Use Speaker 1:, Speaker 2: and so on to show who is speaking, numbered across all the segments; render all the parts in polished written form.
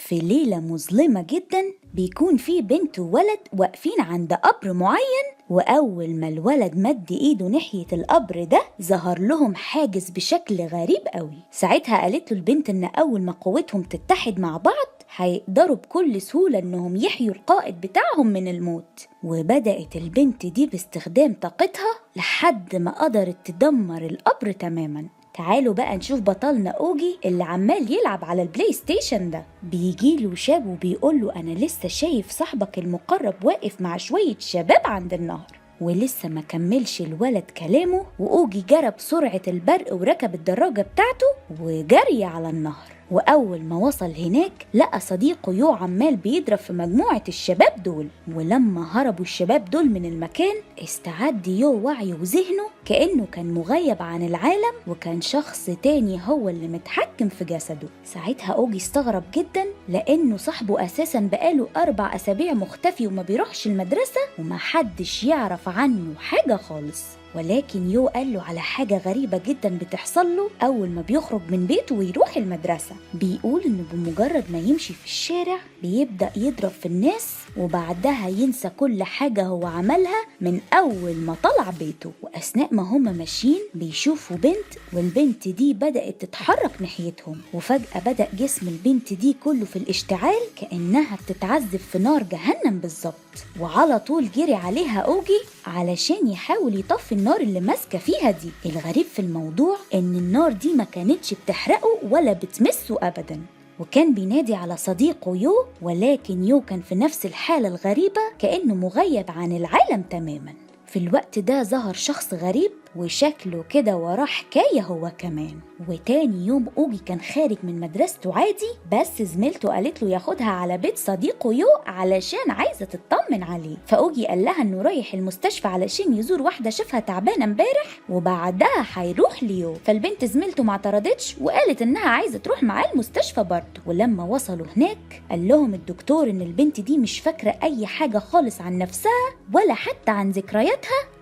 Speaker 1: في ليلة مظلمة جدا بيكون في بنت وولد واقفين عند قبر معين، وأول ما الولد مد إيده ناحية القبر ده ظهر لهم حاجز بشكل غريب قوي. ساعتها قالت له البنت إن أول ما قوتهم تتحد مع بعض هيقدروا بكل سهولة إنهم يحيوا القائد بتاعهم من الموت. وبدأت البنت دي باستخدام طاقتها لحد ما قدرت تدمر القبر تماما. تعالوا بقى نشوف بطلنا أوجي اللي عمال يلعب على ال PlayStation ده. بيجيله شاب وبيقوله أنا لسه شايف صاحبك المقرب واقف مع شوية شباب عند النهر. ولسه ما كملش الولد كلامه وأوجي جرى بسرعة البرق وركب الدراجة بتاعته وجري على النهر. وأول ما وصل هناك لقى صديقه يو عمال بيضرب في مجموعة الشباب دول. ولما هربوا الشباب دول من المكان استعد يو وعيه وذهنه كأنه كان مغيب عن العالم وكان شخص تاني هو اللي متحكم في جسده. ساعتها أوجي استغرب جدا لأنه صاحبه أساسا بقاله 4 أسابيع مختفي وما بيروحش المدرسة ومحدش يعرف عنه حاجة خالص. ولكن يو قال له على حاجة غريبة جدا بتحصل له أول ما بيخرج من بيته ويروح المدرسة. بيقول إنه بمجرد ما يمشي في الشارع بيبدأ يضرب في الناس وبعدها ينسى كل حاجة هو عملها من أول ما طلع بيته. وأثناء ما هما ماشيين بيشوفوا بنت، والبنت دي بدأت تتحرك ناحيتهم، وفجأة بدأ جسم البنت دي كله في الاشتعال كأنها بتتعذب في نار جهنم بالظبط. وعلى طول جري عليها أوجي علشان يحاول يطفي النار اللي ماسكة فيها دي. الغريب في الموضوع إن النار دي ما كانتش بتحرقه ولا بتمسه أبدا. وكان بينادي على صديقه يو، ولكن يو كان في نفس الحالة الغريبة كأنه مغيب عن العالم تماما. في الوقت ده ظهر شخص غريب وشكله كده وراه حكاية هو كمان. وتاني يوم أوجي كان خارج من مدرسته عادي، بس زميلته قالت له ياخدها على بيت صديقه يو علشان عايزة تطمن عليه. فأوجي قال لها إنه رايح المستشفى علشان يزور واحدة شافها تعبانة امبارح وبعدها هيروح ليو. فالبنت زميلته ما اعترضتش وقالت إنها عايزة تروح معاه المستشفى برضه. ولما وصلوا هناك قال لهم الدكتور إن البنت دي مش فاكرة أي حاجة خالص عن نفسها ولا حتى عن ذكرياتها،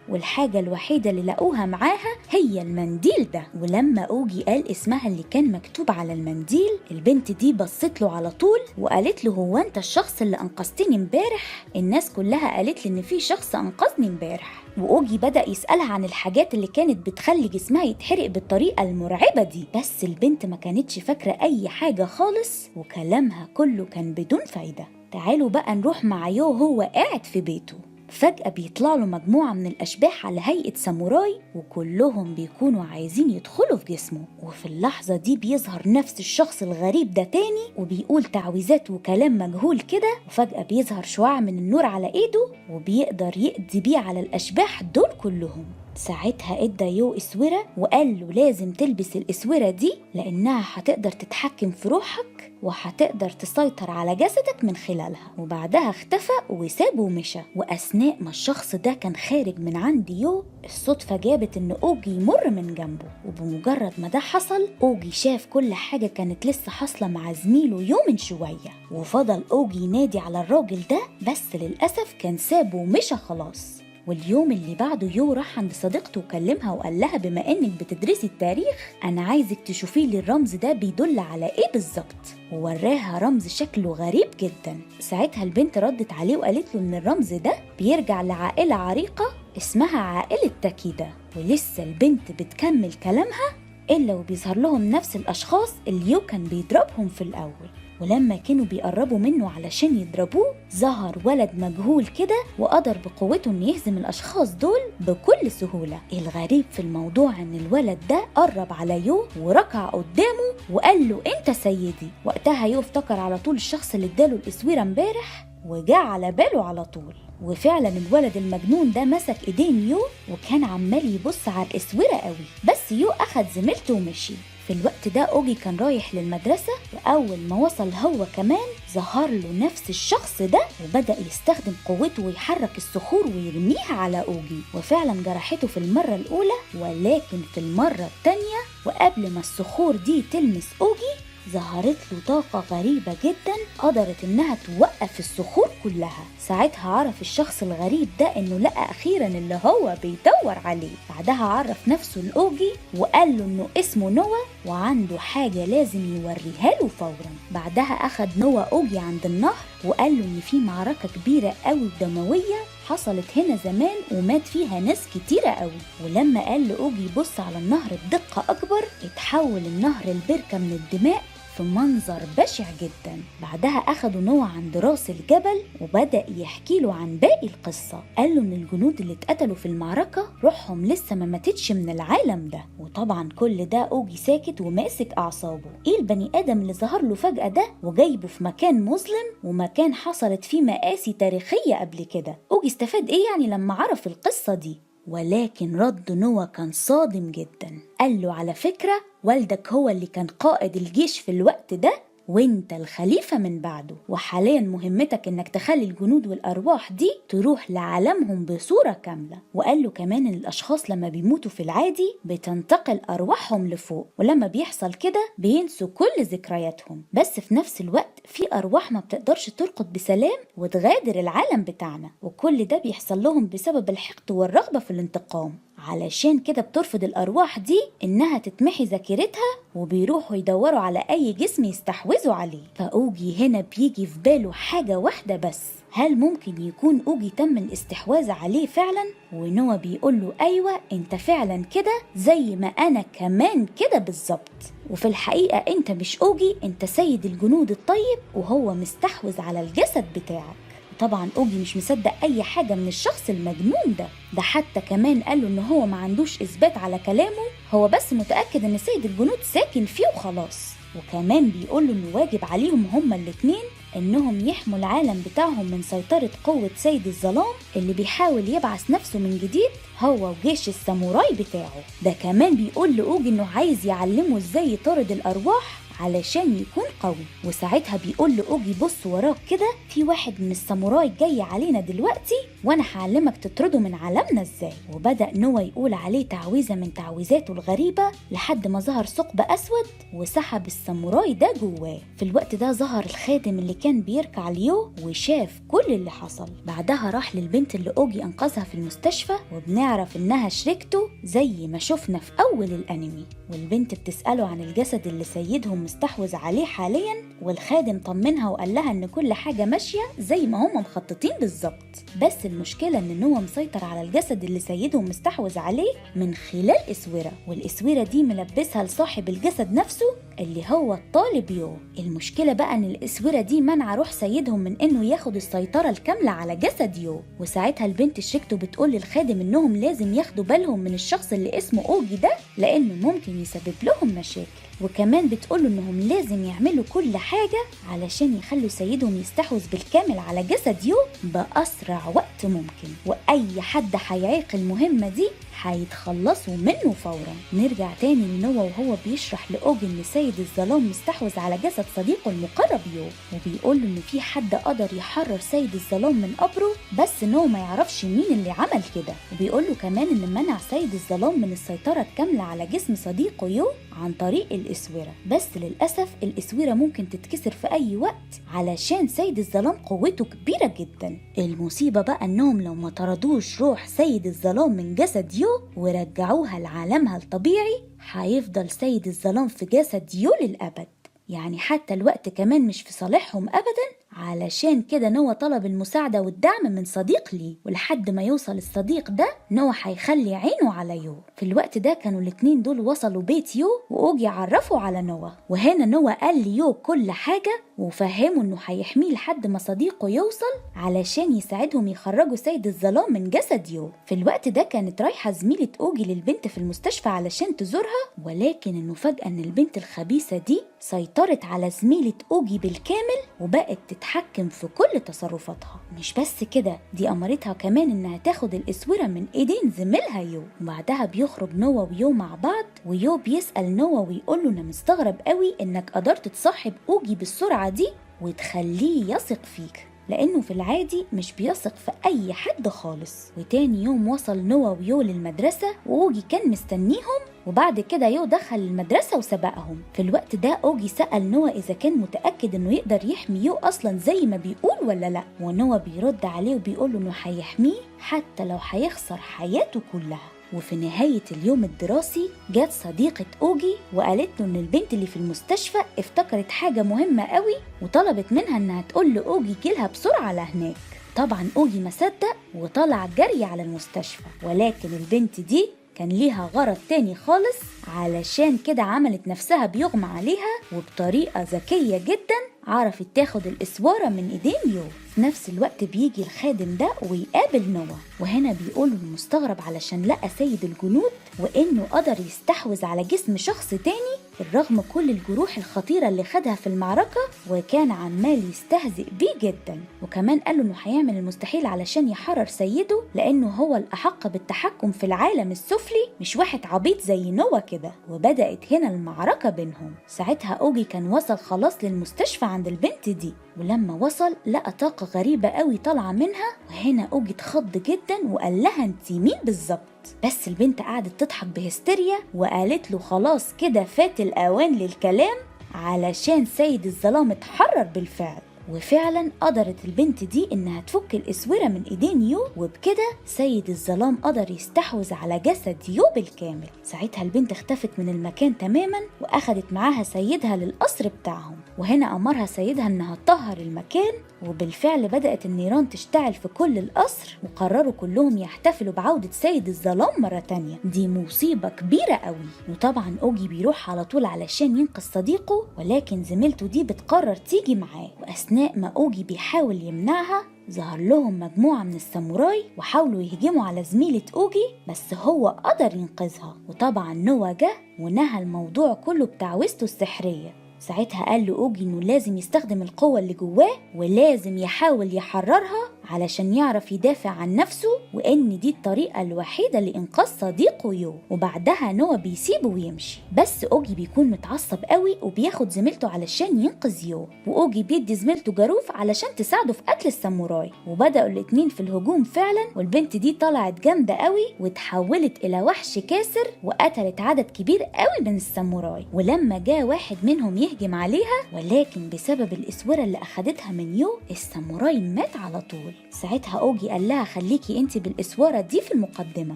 Speaker 1: والحاجة الوحيدة اللي لقوها معاها هي المنديل ده. ولما أوجي قال اسمها اللي كان مكتوب على المنديل، البنت دي بصت له على طول وقالت له هو أنت الشخص اللي أنقذتني امبارح؟ الناس كلها قالت لي إن في شخص أنقذني امبارح. وأوجي بدأ يسألها عن الحاجات اللي كانت بتخلي جسمها يتحرق بالطريقة المرعبة دي، بس البنت ما كانتش فاكرة أي حاجة خالص وكلامها كله كان بدون فايدة. تعالوا بقى نروح مع يو هو قاعد في بيته. فجأة بيطلع له مجموعة من الأشباح على هيئة ساموراي وكلهم بيكونوا عايزين يدخلوا في جسمه. وفي اللحظة دي بيظهر نفس الشخص الغريب ده تاني وبيقول تعويذات وكلام مجهول كده، وفجأة بيظهر شعاع من النور على ايده وبيقدر يقضي بيه على الأشباح دول كلهم. ساعتها ادى يو اسورة وقال له لازم تلبس الاسورة دي لانها هتقدر تتحكم في روحك وهتقدر تسيطر على جسدك من خلالها. وبعدها اختفى وسابه ومشى. واثناء ما الشخص ده كان خارج من عند يو، الصدفة جابت ان اوجي يمر من جنبه، وبمجرد ما ده حصل اوجي شاف كل حاجة كانت لسه حاصلة مع زميله يو من شوية. وفضل اوجي ينادي على الراجل ده، بس للأسف كان سابه ومشى خلاص. واليوم اللي بعده يو راح عند صديقته وكلمها وقال لها بما انك بتدرسي التاريخ انا عايزك تشوفي لي الرمز ده بيدل على ايه بالظبط، ووراها رمز شكله غريب جدا. ساعتها البنت ردت عليه وقالت له ان الرمز ده بيرجع لعائلة عريقة اسمها عائلة تاكيدا. ولسه البنت بتكمل كلامها الا وبيظهر لهم نفس الاشخاص اللي يو كان بيضربهم في الاول. ولما كانوا بيقربوا منه علشان يضربوه ظهر ولد مجهول كده وقدر بقوته انه يهزم الاشخاص دول بكل سهولة. الغريب في الموضوع ان الولد ده قرب على يو وركع قدامه وقال له انت سيدي. وقتها يو افتكر على طول الشخص اللي اداله الاسويرة امبارح وجا على باله على طول. وفعلا الولد المجنون ده مسك ايدين يو وكان عمال يبص على الاسورة قوي، بس يو اخد زميلته ومشي. في الوقت ده أوجي كان رايح للمدرسة، وأول ما وصل هو كمان ظهر له نفس الشخص ده وبدأ يستخدم قوته ويحرك الصخور ويرميها على أوجي. وفعلا جرحته في المرة الأولى، ولكن في المرة التانية وقبل ما الصخور دي تلمس أوجي ظهرت له طاقة غريبة جدا قدرت إنها توقف الصخور كلها. ساعتها عرف الشخص الغريب ده إنه لقى أخيرا اللي هو بيدور عليه. بعدها عرف نفسه لأوجي وقال له إنه اسمه نوا وعنده حاجة لازم يوريها له فورا. بعدها أخد نوا أوجي عند النهر وقال له إن في معركة كبيرة قوي ودموية حصلت هنا زمان ومات فيها ناس كتيرة قوي. ولما قال لأوجي يبص على النهر بدقة أكبر اتحول النهر البركة من الدماء في منظر بشع جدا. بعدها أخدوا نوا عند راس الجبل وبدأ يحكي له عن باقي القصة. قال له إن الجنود اللي اتقتلوا في المعركة روحهم لسه ما ماتتش من العالم ده. وطبعا كل ده أوجي ساكت وماسك أعصابه. إيه البني آدم اللي ظهر له فجأة ده وجايبه في مكان مظلم ومكان حصلت فيه مآسي تاريخية قبل كده؟ أوجي استفاد إيه يعني لما عرف القصة دي؟ ولكن رد نوا كان صادم جدا. قال له على فكرة والدك هو اللي كان قائد الجيش في الوقت ده وانت الخليفة من بعده، وحاليا مهمتك انك تخلي الجنود والارواح دي تروح لعالمهم بصورة كاملة. وقال له كمان ان الاشخاص لما بيموتوا في العادي بتنتقل ارواحهم لفوق، ولما بيحصل كده بينسوا كل ذكرياتهم، بس في نفس الوقت في ارواح ما بتقدرش ترقد بسلام وتغادر العالم بتاعنا، وكل ده بيحصل لهم بسبب الحقد والرغبة في الانتقام. علشان كده بترفض الأرواح دي إنها تتمحي ذاكرتها وبيروحوا يدوروا على أي جسم يستحوذوا عليه. فأوجي هنا بيجي في باله حاجة واحدة بس، هل ممكن يكون أوجي تم الاستحواذ عليه فعلا؟ ونوا بيقول له أيوة أنت فعلا كده زي ما أنا كمان كده بالظبط، وفي الحقيقة أنت مش أوجي، أنت سيد الجنود الطيب وهو مستحوذ على الجسد بتاعك. طبعا أوجي مش مصدق أي حاجة من الشخص المجنون ده، ده حتى كمان قاله إن هو ما عندوش إثبات على كلامه، هو بس متأكد إن سيد الجنود ساكن فيه وخلاص. وكمان بيقوله إنه واجب عليهم هما الاتنين إنهم يحموا العالم بتاعهم من سيطرة قوة سيد الظلام اللي بيحاول يبعث نفسه من جديد هو وجيش الساموراي بتاعه. ده كمان بيقول لأوجي إنه عايز يعلمه إزاي يطارد الأرواح علشان يكون قوي. وساعتها بيقول لأوجي بص وراك كده، في واحد من الساموراي جاي علينا دلوقتي وانا هعلمك تطرده من عالمنا ازاي. وبدأ نوا يقول عليه تعويذة من تعويذاته الغريبة لحد ما ظهر ثقب اسود وسحب الساموراي ده جواه. في الوقت ده ظهر الخادم اللي كان بيركع ليو وشاف كل اللي حصل. بعدها راح للبنت اللي أوجي انقذها في المستشفى وبنعرف انها شريكته زي ما شفنا في اول الانمي. والبنت بتسأله عن الجسد اللي سيدهم مستحوذ عليه حاليا، والخادم طمنها وقال لها ان كل حاجة ماشية زي ما هم مخططين بالظبط، بس المشكلة ان نوا مسيطر على الجسد اللي سيدهم مستحوذ عليه من خلال اسورة، والاسورة دي ملبسها لصاحب الجسد نفسه اللي هو الطالب يو. المشكلة بقى ان الاسورة دي منع روح سيدهم من انه ياخد السيطرة الكاملة على جسد يو. وساعتها البنت شريكته بتقول للخادم انهم لازم ياخدوا بالهم من الشخص اللي اسمه اوجي ده لانه ممكن يسبب لهم مشاكل، وكمان بتقوله انهم لازم يعملوا كل حاجة علشان يخلوا سيدهم يستحوذ بالكامل على جسد يو بأسرع وقت ممكن، وأي حد هيعيق المهمة دي هيتخلصوا منه فورا. نرجع تاني لنوا وهو بيشرح لأوجي ان سيد الظلام مستحوذ على جسد صديقه المقرب يو، وبيقول له ان في حد قدر يحرر سيد الظلام من قبره بس نوا ما يعرفش مين اللي عمل كده، وبيقول له كمان ان منع سيد الظلام من السيطرة الكاملة على جسم صديقه يو عن طريق الإسورة، بس للأسف الإسورة ممكن تتكسر في أي وقت علشان سيد الظلام قوته كبيرة جدا. المصيبة بقى انهم لو ما طردوش روح سيد الظلام من جسد يو ورجعوها لعالمها الطبيعي هيفضل سيد الظلام في جسد يو للأبد، يعني حتى الوقت كمان مش في صالحهم أبدا. علشان كده نوا طلب المساعدة والدعم من صديق ليه، ولحد ما يوصل الصديق ده نوا هيخلي عينه على يو. في الوقت ده كانوا الاتنين دول وصلوا بيت يو وأوجي عرفوا على نوا، وهنا نوا قال ليو كل حاجة وفهمه انه هيحميه لحد ما صديقه يوصل علشان يساعدهم يخرجوا سيد الظلام من جسد يو. في الوقت ده كانت رايحة زميلة أوجي للبنت في المستشفى علشان تزورها، ولكن المفاجأة ان البنت الخبيثة دي سيطرت على زميلة أوجي بالكامل وبقت تتحكم في كل تصرفاتها. مش بس كده، دي أمرتها كمان انها تاخد الاسورة من ايدين زميلها يو. وبعدها بيخرج نوا ويو مع بعض، ويو بيسأل نوا ويقول له انا مستغرب قوي انك قدرت تصاحب أوجي بالسرعة دي وتخليه يثق فيك، لأنه في العادي مش بيثق في أي حد خالص. وتاني يوم وصل نوا ويو للمدرسة وأوجي كان مستنيهم، وبعد كده يو دخل المدرسة وسبقهم. في الوقت ده أوجي سأل نوا إذا كان متأكد إنه يقدر يحمي يو أصلا زي ما بيقول ولا لأ، ونوا بيرد عليه وبيقول له إنه هيحميه حتى لو هيخسر حياته كلها. وفي نهاية اليوم الدراسي جت صديقة أوجي وقالت له إن البنت اللي في المستشفى افتكرت حاجة مهمة قوي وطلبت منها إنها تقول لأوجي يجيلها بسرعة لهناك. طبعا أوجي ما صدق وطلع جري على المستشفى، ولكن البنت دي كان ليها غرض تاني خالص، علشان كده عملت نفسها بيغمى عليها، وبطريقة ذكية جدا عرفت تاخد الإسوارة من إيدين يو. في نفس الوقت بيجي الخادم ده ويقابل نوا، وهنا بيقول انه مستغرب علشان لقى سيد الجنود وإنه قدر يستحوذ على جسم شخص تاني بالرغم كل الجروح الخطيرة اللي خدها في المعركة، وكان عمال يستهزئ بيه جدا. وكمان قال له إنه هيعمل المستحيل علشان يحرر سيده لأنه هو الأحق بالتحكم في العالم السفلي، مش واحد عبيط زي نوا كده. وبدأت هنا المعركة بينهم. ساعتها أوجي كان وصل خلاص للمستشفى عند البنت دي، ولما وصل لقى طاقة غريبة قوي طالعة منها، وهنا أوجي اتخض جدا وقال لها انت مين بالظبط؟ بس البنت قعدت تضحك بهستيريا وقالت له خلاص كده فات الأوان للكلام علشان سيد الظلام اتحرر بالفعل. وفعلا قدرت البنت دي انها تفك الاسوره من ايدين يو، وبكده سيد الظلام قدر يستحوذ على جسد يو بالكامل. ساعتها البنت اختفت من المكان تماما واخدت معاها سيدها للقصر بتاعهم، وهنا امرها سيدها انها تطهر المكان، وبالفعل بدأت النيران تشتعل في كل القصر، وقرروا كلهم يحتفلوا بعودة سيد الظلام مرة تانية. دي مصيبة كبيرة قوي. وطبعا أوجي بيروح على طول علشان ينقذ صديقه، ولكن زميلته دي بتقرر تيجي معاه. وأثناء ما أوجي بيحاول يمنعها ظهر لهم مجموعة من الساموراي وحاولوا يهجموا على زميلة أوجي، بس هو قدر ينقذها. وطبعا نوا جه ونهى الموضوع كله بتعويذته السحرية. ساعتها قال له أوجي إنه لازم يستخدم القوة اللي جواه ولازم يحاول يحررها علشان يعرف يدافع عن نفسه، وإن دي الطريقة الوحيدة لإنقاذ صديقه يو. وبعدها نوا بيسيبه ويمشي، بس أوجي بيكون متعصب قوي وبياخد زميلته علشان ينقذ يو، وأوجي بيدي زميلته جاروف علشان تساعده في قتل الساموراي. وبدأوا الاتنين في الهجوم فعلا، والبنت دي طلعت جامدة قوي وتحولت إلى وحش كاسر وقتلت عدد كبير قوي من الساموراي. ولما جاء واحد منهم يهجم عليها، ولكن بسبب الإسورة اللي أخدتها من يو الساموراي مات على طول. ساعتها أوجي قال لها خليكي انت بالإسوارة دي في المقدمة،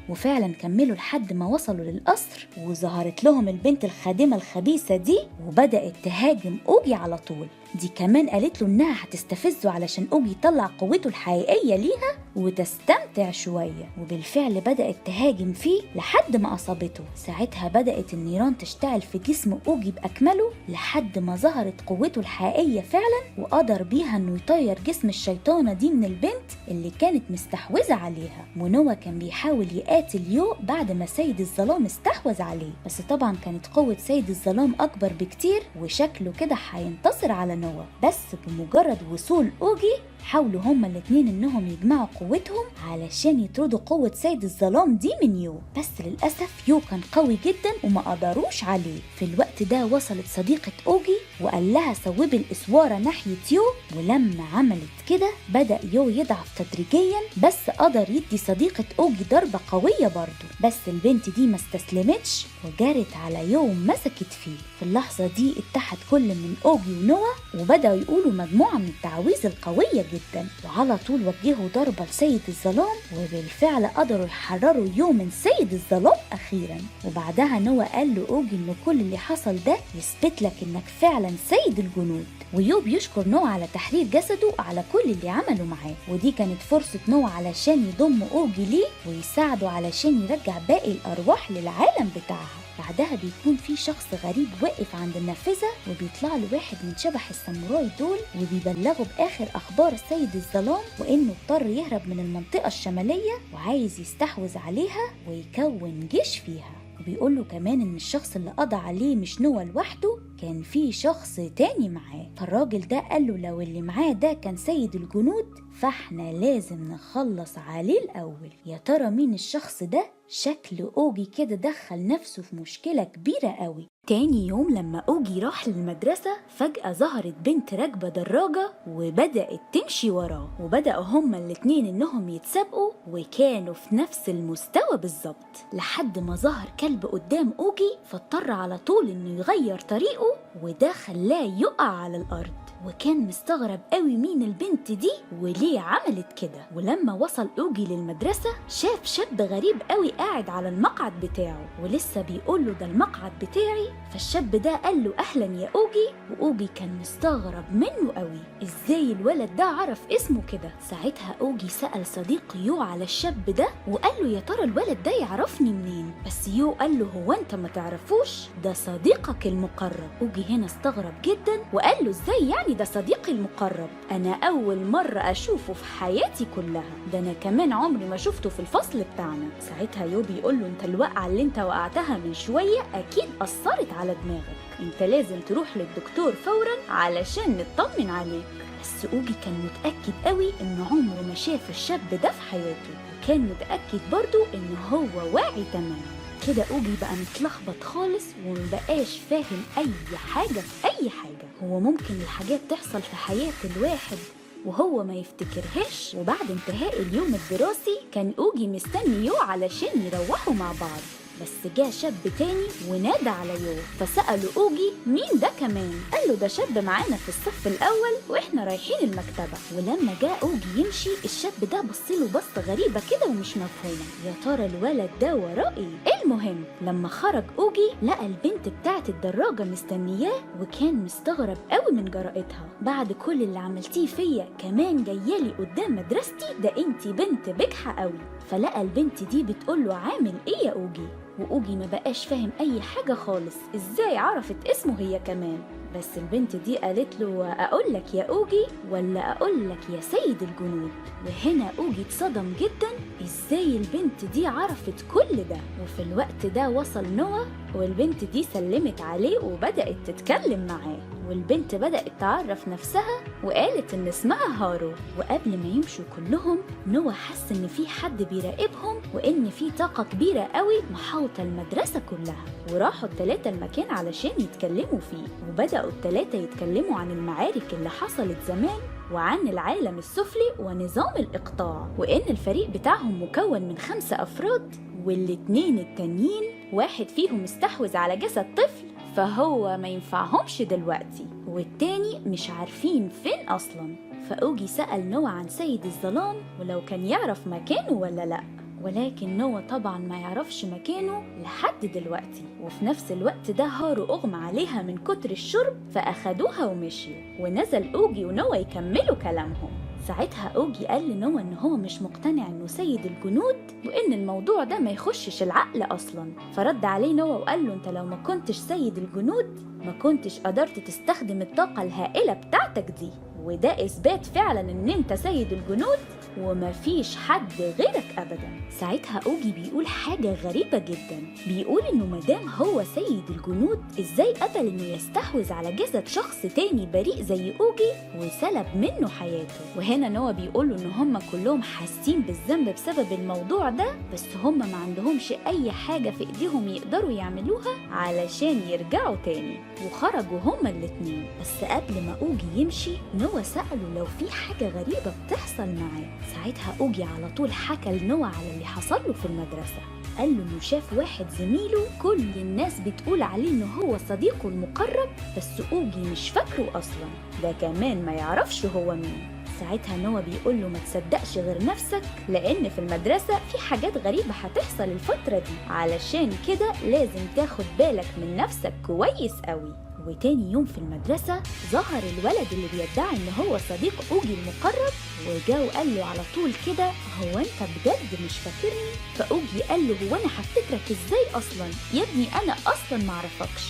Speaker 1: وفعلا كملوا لحد ما وصلوا للقصر، وظهرت لهم البنت الخادمة الخبيثة دي وبدأت تهاجم أوجي على طول. دي كمان قالت له انها هتستفزه علشان أوجي يطلع قوته الحقيقية ليها وتستمتع شوية، وبالفعل بدأت تهاجم فيه لحد ما أصابته. ساعتها بدأت النيران تشتعل في جسم أوجي بأكمله لحد ما ظهرت قوته الحقيقية فعلا، وقدر بيها انه يطير جسم الشيطانة دي من البنت اللي كانت مستحوذة عليها. ونوا كان بيحاول يقاتل يو بعد ما سيد الظلام استحوذ عليه، بس طبعا كانت قوة سيد الظلام أكبر بكتير وشكله كده هينتصر على نوا. بس بمجرد وصول أوجي حاولوا هما الاتنين انهم يجمعوا قوتهم علشان يطردوا قوة سيد الظلام دي من يو، بس للأسف يو كان قوي جدا وما قدروش عليه. في الوقت ده وصلت صديقة أوجي وقال لها صوبي الإسوارة ناحية يو، ولما عملت كده بدأ يو يضعف تدريجيا، بس قدر يدي صديقة أوجي ضربة قوية برضه، بس البنت دي ما استسلمتش وجرت على يو ومسكت فيه. في اللحظة دي اتحد كل من أوجي ونوا وبدأوا يقولوا مجموعة من التعاويذ القوية جدا، وعلى طول وجهوا ضربة لسيد الظلام، وبالفعل قدروا يحرروا يو من سيد الظلام أخيرا. وبعدها نوا قال لأوجي إن كل اللي حصل ده يثبت لك إنك فعلا سيد الجنود، ويو بيشكر نوا على تحرير جسده وعلى كل اللي عمله معاه. ودي كانت فرصة نوا علشان يضم أوجي ليه ويساعده علشان يرجع باقي الأرواح للعالم بتاعها. بعدها بيكون في شخص غريب واقف عند النافذة، وبيطلع له واحد من شبح الساموراي دول وبيبلغه بآخر أخبار سيد الظلام، وإنه اضطر يهرب من المنطقة الشمالية وعايز يستحوذ عليها ويكون جيش فيها. وبيقول له كمان إن الشخص اللي قضى عليه مش نوا لوحده، كان في شخص تاني معاه. فالراجل ده قال له لو اللي معاه ده كان سيد الجنود فاحنا لازم نخلص عليه الأول. يا ترى مين الشخص ده؟ شكل أوجي كده دخل نفسه في مشكلة كبيرة قوي. تاني يوم لما أوجي راح للمدرسة فجأة ظهرت بنت راكبة دراجة وبدأت تمشي وراه، وبدأوا هما الاتنين إنهم يتسابقوا وكانوا في نفس المستوى بالظبط، لحد ما ظهر كلب قدام أوجي فاضطر على طول إنه يغير طريقه، وده خلاه يقع على الأرض. وكان مستغرب قوي مين البنت دي وليه عملت كده. ولما وصل أوجي للمدرسة شاف شاب غريب قوي قاعد على المقعد بتاعه ولسه بيقول له ده المقعد بتاعي. فالشاب ده قال له أهلا يا أوجي، وأوجي كان مستغرب منه قوي، إزاي الولد ده عرف اسمه كده؟ ساعتها أوجي سأل صديق يو على الشاب ده وقال له يا ترى الولد ده يعرفني منين؟ بس يو قال له هو أنت ما تعرفوش؟ ده صديقك المقرب. أوجي هنا استغرب جدا وقال له إزاي يعني ده صديقي المقرب؟ أنا أول مرة أشوفه في حياتي كلها، ده أنا كمان عمري ما شفته في الفصل بتاعنا. ساعتها يو بيقول له أنت الوقعة اللي أنت وقعتها من شوية أكيد أثرت على دماغك، أنت لازم تروح للدكتور فورا علشان نطمن عليك. بس أوجي كان متأكد قوي إن عمره ما شاف الشاب ده في حياته، وكان متأكد برضو إن هو واعي تماما. كده أوجي بقى متلخبط خالص ومبقاش فاهم أي حاجة في أي حاجة. هو ممكن الحاجات تحصل في حياة الواحد وهو ما يفتكرهاش. وبعد انتهاء اليوم الدراسي كان أوجي مستني يو علشان يروحوا مع بعض، بس جاء شاب تاني ونادى على يو، فسأله أوجي مين ده كمان؟ قال له ده شاب معانا في الصف الأول وإحنا رايحين المكتبة. ولما جاء أوجي يمشي الشاب ده بصله بصة غريبة كده ومش مفهومة، يا ترى الولد ده وراه إيه؟ المهم لما خرج أوجي لقى البنت بتاعت الدراجة مستنياه، وكان مستغرب قوي من جرأتها. بعد كل اللي عملتيه فيا كمان جايالي قدام مدرستي؟ ده انتي بنت بجحة قوي. فلقى البنت دي بتقوله عامل ايه يا أوجي؟ وأوجي ما بقاش فاهم أي حاجة خالص، إزاي عرفت اسمه هي كمان؟ بس البنت دي قالت له أقول لك يا أوجي ولا أقول لك يا سيد الجنود؟ وهنا أوجي اتصدم جدا، إزاي البنت دي عرفت كل ده؟ وفي الوقت ده وصل نوا والبنت دي سلمت عليه وبدأت تتكلم معاه، والبنت بدأت تعرف نفسها وقالت إن اسمها هارو. وقبل ما يمشوا كلهم نوا حس إن في حد بيراقبهم وإن في طاقة كبيرة قوي محاوطة المدرسة كلها، وراحوا التلاتة المكان علشان يتكلموا فيه. وبدأوا التلاتة يتكلموا عن المعارك اللي حصلت زمان وعن العالم السفلي ونظام الإقطاع، وإن الفريق بتاعهم مكون من 5 أفراد، والاتنين التانيين واحد فيهم استحوذ على جسد طفل فهو ما ينفعهمش دلوقتي، والتاني مش عارفين فين أصلا. فأوجي سأل نوا عن سيد الظلام ولو كان يعرف مكانه ولا لأ، ولكن نوا طبعا ما يعرفش مكانه لحد دلوقتي. وفي نفس الوقت ده هارو أغمى عليها من كتر الشرب فأخدوها ومشيوا، ونزل أوجي ونوا يكملوا كلامهم. ساعتها أوجي قال لنوا إن هو مش مقتنع إنه سيد الجنود وإن الموضوع ده ما يخشش العقل أصلا. فرد عليه نوا وقال له أنت لو ما كنتش سيد الجنود ما كنتش قدرت تستخدم الطاقة الهائلة بتاعتك دي، وده إثبات فعلا إن أنت سيد الجنود ومفيش حد غيرك أبدا. ساعتها أوجي بيقول حاجة غريبة جدا، بيقول إنه مدام هو سيد الجنود إزاي قبل إنه يستحوذ على جسد شخص تاني بريء زي أوجي وسلب منه حياته. وهنا نوا بيقوله إن هم كلهم حاسين بالذنب بسبب الموضوع ده، بس هم ما عندهمش أي حاجة في إيديهم يقدروا يعملوها علشان يرجعوا تاني، وخرجوا هما الاتنين. بس قبل ما أوجي يمشي نوا سأله لو في حاجة غريبة بتحصل معاه. ساعتها أوجي على طول حكى لنوا على اللي حصل له في المدرسة، قال له إنه شاف واحد زميله كل الناس بتقول عليه إنه هو صديقه المقرب، بس أوجي مش فاكره أصلا، ده كمان ما يعرفش هو مين. ساعتها نوا بيقول له ما تصدقش غير نفسك، لأن في المدرسة في حاجات غريبة هتحصل الفترة دي، علشان كده لازم تاخد بالك من نفسك كويس قوي. وتاني يوم في المدرسة ظهر الولد اللي بيدعي إن هو صديق أوجي المقرب، وجا وقال له على طول كده هو أنت بجد مش فاكرني؟ فأوجي قال له هو أنا هفتكرك إزاي أصلا؟ يا ابني أنا أصلا معرفكش.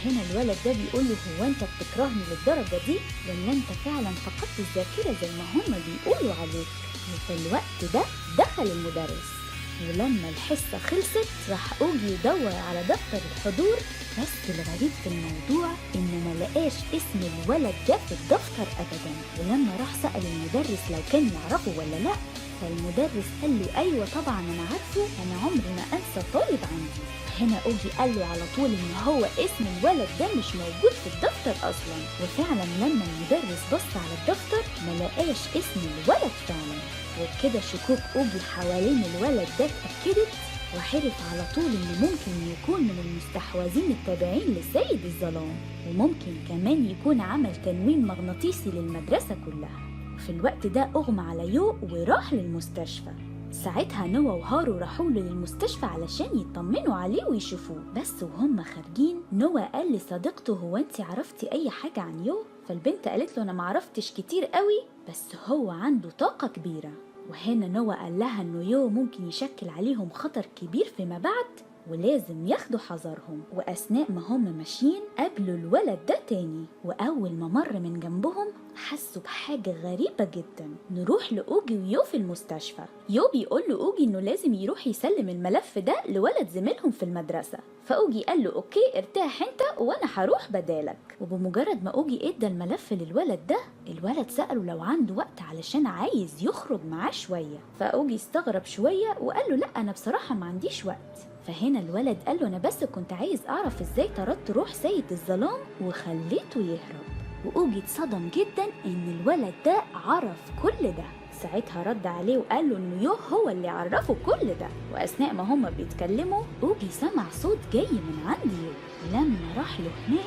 Speaker 1: هنا الولد ده بيقول له هو أنت بتكرهني للدرجة دي ولا أنت فعلا فقدت الذاكرة زي ما هما بيقولوا عليك؟ وفي الوقت ده دخل المدرس، ولما الحصة خلصت راح أوجي يدور على دفتر الحضور، بس الغريب في الموضوع إنه ما لقاش اسم الولد ده في الدفتر أبدا. ولما راح سأل المدرس لو كان يعرفه ولا لأ، فالمدرس قال له أيوة طبعا أنا عارفه، أنا عمري ما أنسى طالب عندي. هنا أوجي قال له على طول إن هو اسم الولد ده مش موجود في الدفتر أصلا. وفعلا لما المدرس بص على الدفتر ما لقاش اسم الولد فعلا. وبكده شكوك أوجي حوالين الولد ده اتأكدت، وعرف على طول إنه ممكن يكون من المستحوذين التابعين لسيد الظلام، وممكن كمان يكون عمل تنويم مغناطيسي للمدرسة كلها. وفي الوقت ده أغمى على يو وراح للمستشفى. ساعتها نوا وهارو راحوا له للمستشفى علشان يطمنوا عليه ويشوفوه. بس وهم خارجين نوا قال لصديقته هو انت عرفتي اي حاجة عن يو؟ فالبنت قالت له انا معرفتش كتير قوي، بس هو عنده طاقة كبيرة. وهنا نوا قال لها انه يو ممكن يشكل عليهم خطر كبير فيما بعد ولازم ياخدوا حذرهم. وأثناء ما هم ماشيين قابلوا الولد ده تاني، وأول ما مر من جنبهم حسوا بحاجة غريبة جدا. نروح لأوجي ويو في المستشفى. يو بيقول لأوجي إنه لازم يروح يسلم الملف ده لولد زميلهم في المدرسة. فأوجي قال له okay ارتاح انت وانا هروح بدالك. وبمجرد ما أوجي ادى الملف للولد ده، الولد سأله لو عنده وقت علشان عايز يخرج معاه شوية. فأوجي استغرب شوية وقال له لا انا بصراحة ما عنديش وقت. فهنا الولد قال له انا بس كنت عايز اعرف ازاي طردت روح سيد الظلام وخليته يهرب. وأوجي اتصدم جدا ان الولد ده عرف كل ده. ساعتها رد عليه وقال له انه يو هو اللي عرفه كل ده. واثناء ما هما بيتكلموا أوجي سمع صوت جاي من عند يو. لما راح له هناك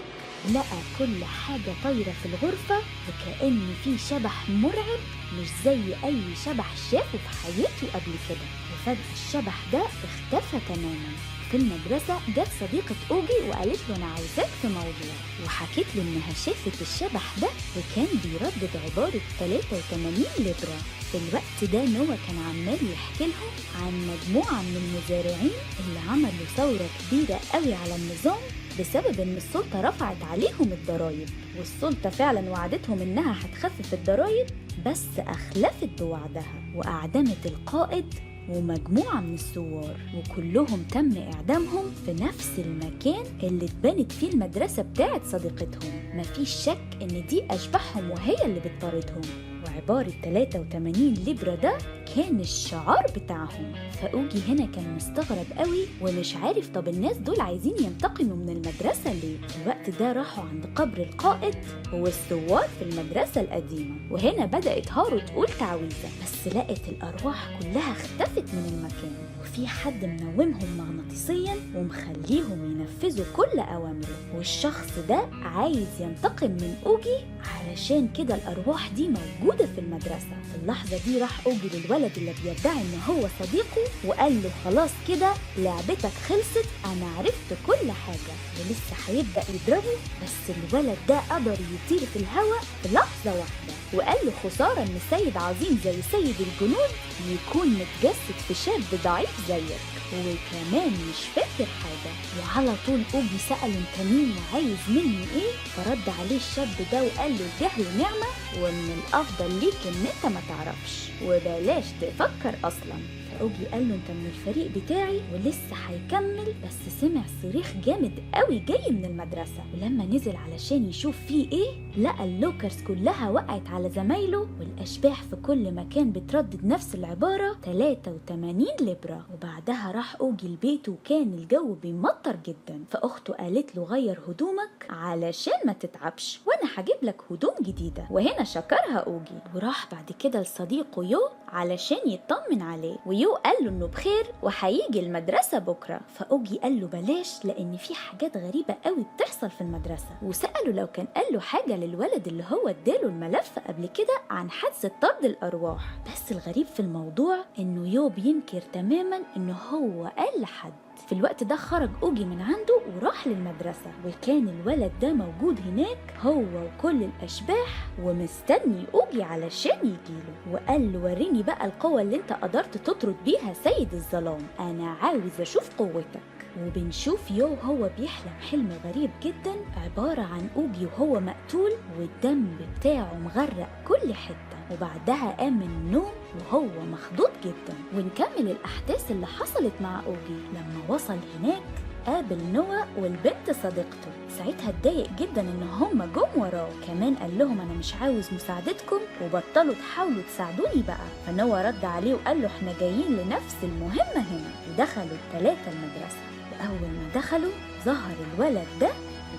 Speaker 1: لقى كل حاجة طايرة في الغرفة، وكأن في شبح مرعب مش زي أي شبح شافه في حياته قبل كده. وفجأة الشبح ده اختفى تماما. في المدرسة جت صديقة أوجي وقالت له أنا عايزاك في موضوع، وحكيت له إنها شافت الشبح ده وكان بيردد عبارة 83 لبرة. في الوقت ده نوا كان عمال يحكي لهم عن مجموعة من المزارعين اللي عملوا ثورة كبيرة قوي على النظام بسبب إن السلطة رفعت عليهم الضرايب، والسلطة فعلا وعدتهم إنها هتخفف الضرايب، بس أخلفت بوعدها وأعدمت القائد ومجموعة من الثوار، وكلهم تم إعدامهم في نفس المكان اللي اتبنت فيه المدرسة بتاعت صديقتهم. مفيش شك إن دي أشباحهم وهي اللي بتطاردهم، وعبارة 83 لبرة ده كان الشعار بتاعهم. فأوجي هنا كان مستغرب قوي ومش عارف طب الناس دول عايزين ينتقموا من المدرسة ليه. في الوقت ده راحوا عند قبر القائد والثوار في المدرسة القديمة، وهنا بدأت هارو تقول تعويذة، بس لقت الأرواح كلها اختفت من المكان، وفي حد منومهم مغناطيسيا ومخليهم ينفذوا كل أوامره، والشخص ده عايز ينتقم من أوجي، علشان كده الأرواح دي موجودة في المدرسة. في اللحظة دي راح أوجي للولد اللي بيدعي إن هو صديقه وقال له خلاص كده لعبتك خلصت، أنا عرفت كل حاجة، ولسه هيبدأ يضربه، بس الولد ده قدر يطير في الهواء في لحظة واحدة، وقال له خسارة إن سيد عظيم زي سيد الجنود يكون متجسد في شاب ضعيف زيك وكمان مش فاكر حاجة. وعلى طول أوجي سأله انت مين وعايز مني ايه؟ فرد عليه الشاب ده وقال له الجهل نعمة، ومن الأفضل ليك ان انت ما تعرفش وبلاش تفكر أصلا. فأوجي قال له انت من الفريق بتاعي ولسه هيكمل، بس سمع صريخ جامد قوي جاي من المدرسة، ولما نزل علشان يشوف فيه ايه لقى ال lockers كلها وقعت على زمايله، والأشباح في كل مكان بتردد نفس العبارة 83 لبرة. وبعدها راح أوجي البيت وكان الجو بيمطر جدا، فأخته قالت له غير هدومك علشان ما تتعبش وأنا هجيب لك هدوم جديدة، وهنا شكرها أوجي. وراح بعد كده لصديقه يو علشان يطمن عليه، ويو قال له إنه بخير وهيجي المدرسة بكرة. فأوجي قال له بلاش لأن في حاجات غريبة قوي بتحصل في المدرسة، وسأله لو كان قال له حاجة للولد اللي هو اداله الملف قبل كده عن حادثة طرد الأرواح. بس الغريب في الموضوع إنه يو بينكر تماما إنه هو قال لحد. في الوقت ده خرج أوجي من عنده وراح للمدرسة، وكان الولد ده موجود هناك هو وكل الأشباح ومستني أوجي علشان يجيله، وقال له وريني بقى القوة اللي انت قدرت تطرد بيها سيد الظلام، أنا عاوز أشوف قوتك. وبنشوف يو هو بيحلم حلم غريب جدا عبارة عن أوجي وهو مقتول والدم بتاعه مغرق كل حتة، وبعدها قام من النوم وهو مخضوض جدا. ونكمل الأحداث اللي حصلت مع أوجي. لما وصل هناك قابل نوا والبنت صديقته. ساعتها اتضايق جدا ان هما جم وراه، كمان قال لهم انا مش عاوز مساعدتكم وبطلوا تحاولوا تساعدوني بقى. فنوا رد عليه وقال له احنا جايين لنفس المهمة هنا. ودخلوا الثلاثة المدرسة، وأول ما دخلوا ظهر الولد ده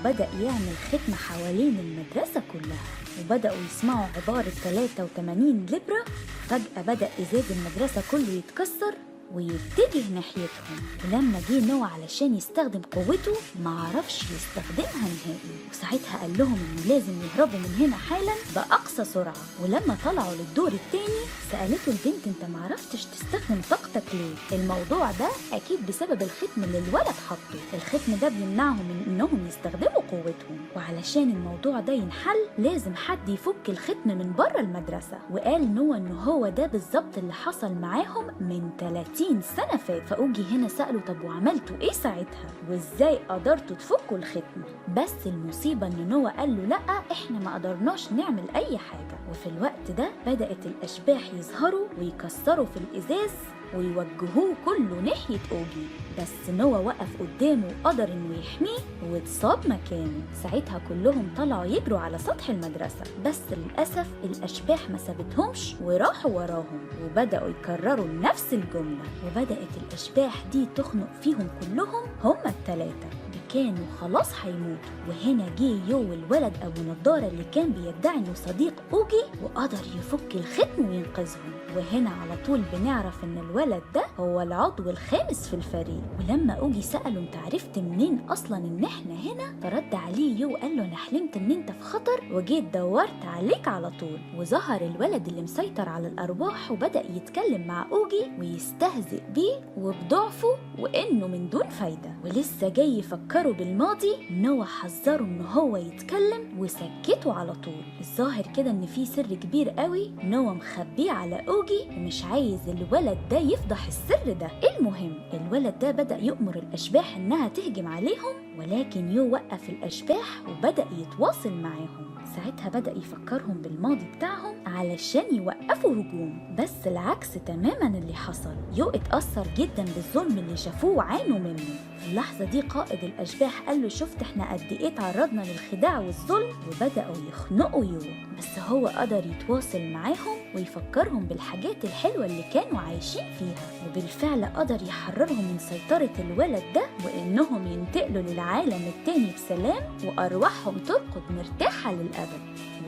Speaker 1: وبدأ يعمل ختمة حوالين المدرسة كلها، وبدأوا يسمعوا عبارة 83 لبرة. فجأة بدأ إزاز المدرسة كله يتكسر ويتجه ناحيتهم، ولما جه نوع علشان يستخدم قوته معرفش يستخدمها نهائي، وساعتها قال لهم انه لازم يهربوا من هنا حالا بأقصى سرعة. ولما طلعوا للدور التاني سألته البنت انت معرفتش تستخدم طاقتك ليه؟ الموضوع ده اكيد بسبب الختم اللي الولد حطه، الختم ده بيمنعهم من انهم يستخدموا قوتهم، وعلشان الموضوع ده ينحل لازم حد يفك الختم من بره المدرسة. وقال نوع انه هو ده بالظبط اللي حصل معاهم من 30 سنة فات. فأوجي هنا سأله طب وعملتوا ايه ساعتها وازاي قدرتوا تفكوا الختم؟ بس المصيبة ان نوا قال له لأ احنا ما قدرناش نعمل اي حاجة. وفي الوقت ده بدأت الأشباح يظهروا ويكسروا في الإزاز ويوجهوه كله ناحية أوجي، بس نوا وقف قدامه وقدر انه يحميه واتصاب مكانه. ساعتها كلهم طلعوا يجروا على سطح المدرسة، بس للأسف الأشباح ما سابتهمش وراحوا وراهم وبدأوا يكرروا نفس الجملة، وبدأت الأشباح دي تخنق فيهم كلهم هما التلاتة، كانوا خلاص هيموتوا. وهنا جه يو الولد ابو نضاره اللي كان بيدعي انه صديق اوجي وقدر يفك الختم وينقذهم. وهنا على طول بنعرف ان الولد ده هو العضو الخامس في الفريق. ولما اوجي سأله انت عرفت منين اصلا ان احنا هنا؟ فرد عليه يو وقال له انا حلمت ان انت في خطر وجيت دورت عليك على طول. وظهر الولد اللي مسيطر على الارواح وبدأ يتكلم مع اوجي ويستهزئ بيه وبضعفه وانه من دون فايدة، ولسه جاي يفكر بالماضي. نوا حذره ان هو يتكلم وسكته على طول. الظاهر كده ان في سر كبير قوي نوا مخبيه على اوجي ومش عايز الولد ده يفضح السر ده. المهم الولد ده بدأ يؤمر الاشباح انها تهجم عليهم، ولكن يو وقف الاشباح وبدأ يتواصل معاهم. ساعتها بدأ يفكرهم بالماضي بتاعهم علشان يوقفوا هجوم، بس العكس تماما اللي حصل. يو اتأثر جدا بالظلم اللي شافوه وعانوا منه. في اللحظة دي قائد الأشباح قال له شفت احنا قد ايه تعرضنا للخداع والظلم، وبدأوا يخنقوا يو، بس هو قدر يتواصل معاهم ويفكرهم بالحاجات الحلوة اللي كانوا عايشين فيها، وبالفعل قدر يحررهم من سيطرة الولد ده وإنهم ينتقلوا للعالم التاني بسلام وأرواحهم ترقد مرتاحة للأبد.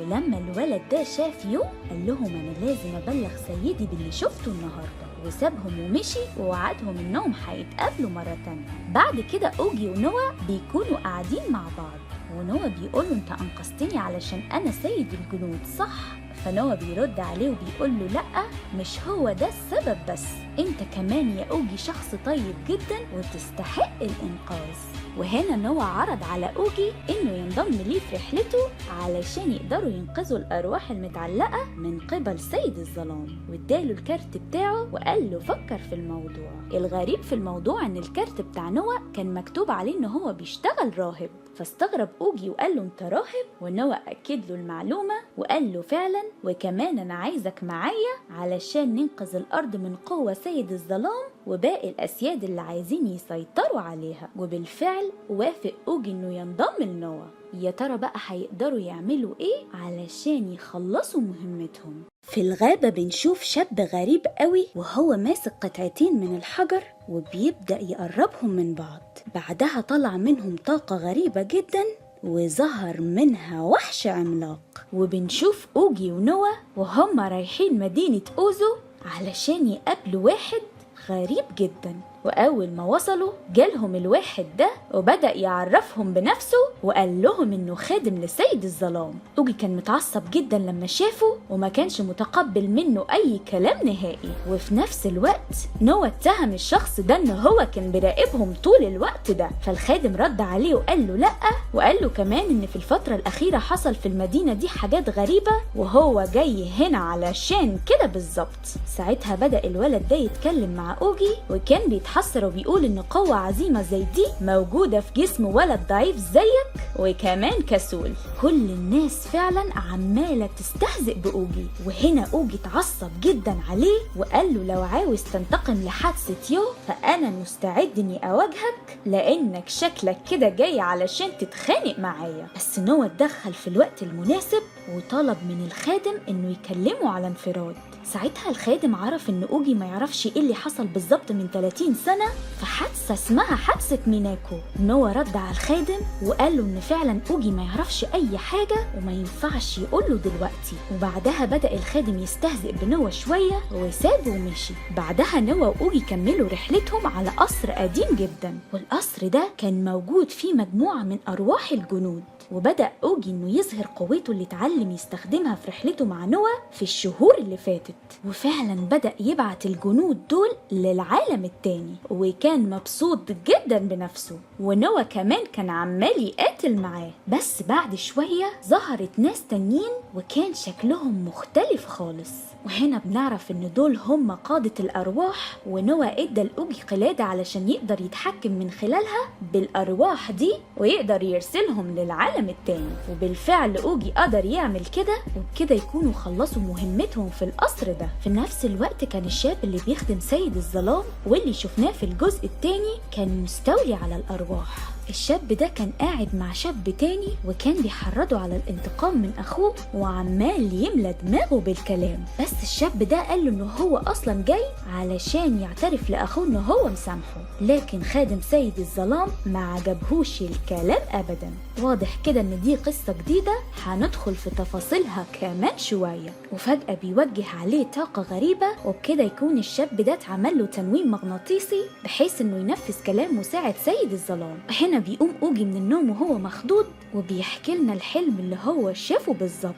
Speaker 1: ولما الولد ده شاف يو قال لهم أنا لازم أبلغ سيدي باللي شفته النهاردة، وسابهم ومشي ووعدهم إنهم هيتقابلوا مرة تانية. بعد كده أوجي ونوا بيكونوا قاعدين مع بعض، ونوا بيقوله أنت أنقذتني علشان أنا سيد الجنود صح؟ فنوا بيرد عليه وبيقول له لأ مش هو ده السبب، بس انت كمان يا أوجي شخص طيب جدا وتستحق الإنقاذ. وهنا نوا عرض على أوجي إنه ينضم ليه في رحلته علشان يقدروا ينقذوا الأرواح المتعلقة من قبل سيد الظلام، واداله الكارت بتاعه وقال له فكر في الموضوع. الغريب في الموضوع إن الكارت بتاع نوا كان مكتوب عليه إن هو بيشتغل راهب، فاستغرب أوجي وقال له أنت راهب؟ ونوا أكد له المعلومة وقال له فعلا، وكمان أنا عايزك معايا علشان ننقذ الأرض من قوة سيد الظلام وباقي الأسياد اللي عايزين يسيطروا عليها. وبالفعل وافق أوجي إنه ينضم لنوا. يا ترى بقى هيقدروا يعملوا إيه علشان يخلصوا مهمتهم؟ في الغابة بنشوف شاب غريب قوي وهو ماسك قطعتين من الحجر وبيبدأ يقربهم من بعض. بعدها طلع منهم طاقة غريبة جدا وظهر منها وحش عملاق. وبنشوف أوجي ونوا وهم رايحين مدينة أوزو علشان يقابلوا واحد غريب جدا، وأول ما وصلوا جالهم الواحد ده وبدأ يعرفهم بنفسه وقال لهم إنه خادم لسيد الظلام. أوجي كان متعصب جدا لما شافه وما كانش متقبل منه أي كلام نهائي، وفي نفس الوقت نوا اتهم الشخص ده إن هو كان بيراقبهم طول الوقت ده. فالخادم رد عليه وقال له لأ، وقال له كمان إن في الفترة الأخيرة حصل في المدينة دي حاجات غريبة وهو جاي هنا علشان كده بالظبط. ساعتها بدأ الولد ده يتكلم مع أوجي وكان بيتحدث بيتحسر وبيقول ان قوة عظيمة زي دي موجودة في جسم ولد ضعيف زيك وكمان كسول. كل الناس فعلا عمالة تستهزئ بأوجي، وهنا أوجي اتعصب جدا عليه وقال له لو عاوز تنتقم لحادثة يو فأنا مستعد اني أواجهك، لأنك شكلك كده جاي علشان تتخانق معايا. بس نوا اتدخل في الوقت المناسب وطلب من الخادم انه يكلمه على انفراد. ساعتها الخادم عرف ان اوجي ما يعرفش ايه اللي حصل بالظبط من 30 سنة في حادثة اسمها حادثة ميناكو. نوا رد على الخادم وقال له ان فعلا اوجي ما يعرفش اي حاجة وما ينفعش يقول له دلوقتي. وبعدها بدأ الخادم يستهزئ بنوا شوية وسابه ومشي. بعدها نوا واوجي كملوا رحلتهم على قصر قديم جدا، والقصر ده كان موجود فيه مجموعة من ارواح الجنود. وبدأ أوجي إنه يظهر قوته اللي اتعلم يستخدمها في رحلته مع نوا في الشهور اللي فاتت، وفعلا بدأ يبعت الجنود دول للعالم التاني، وكان مبسوط جدا بنفسه، ونوا كمان كان عمال يقاتل معاه. بس بعد شوية ظهرت ناس تانيين وكان شكلهم مختلف خالص، وهنا بنعرف إن دول هم قادة الأرواح، ونوا ادى لأوجي قلادة علشان يقدر يتحكم من خلالها بالأرواح دي ويقدر يرسلهم للعالم التاني. وبالفعل أوجي قدر يعمل كده، وبكده يكونوا خلصوا مهمتهم في القصر ده. في نفس الوقت كان الشاب اللي بيخدم سيد الظلام واللي شفناه في الجزء التاني كان مستولي على الأرواح. الشاب ده كان قاعد مع شاب تاني وكان بيحرضه على الانتقام من أخوه وعمال يملى دماغه بالكلام، بس الشاب ده قال له إنه هو أصلا جاي علشان يعترف لأخوه إنه هو مسامحه، لكن خادم سيد الظلام ما عجبهوش الكلام أبدا. واضح كده إن دي قصة جديدة هندخل في تفاصيلها كمان شوية. وفجأة بيوجه عليه طاقة غريبة، وبكده يكون الشاب ده اتعمل له تنويم مغناطيسي بحيث إنه ينفذ كلام مساعد سيد الظلام. هنا بيقوم أوجي من النوم وهو مخضوض وبيحكي لنا الحلم اللي هو شافه بالظبط.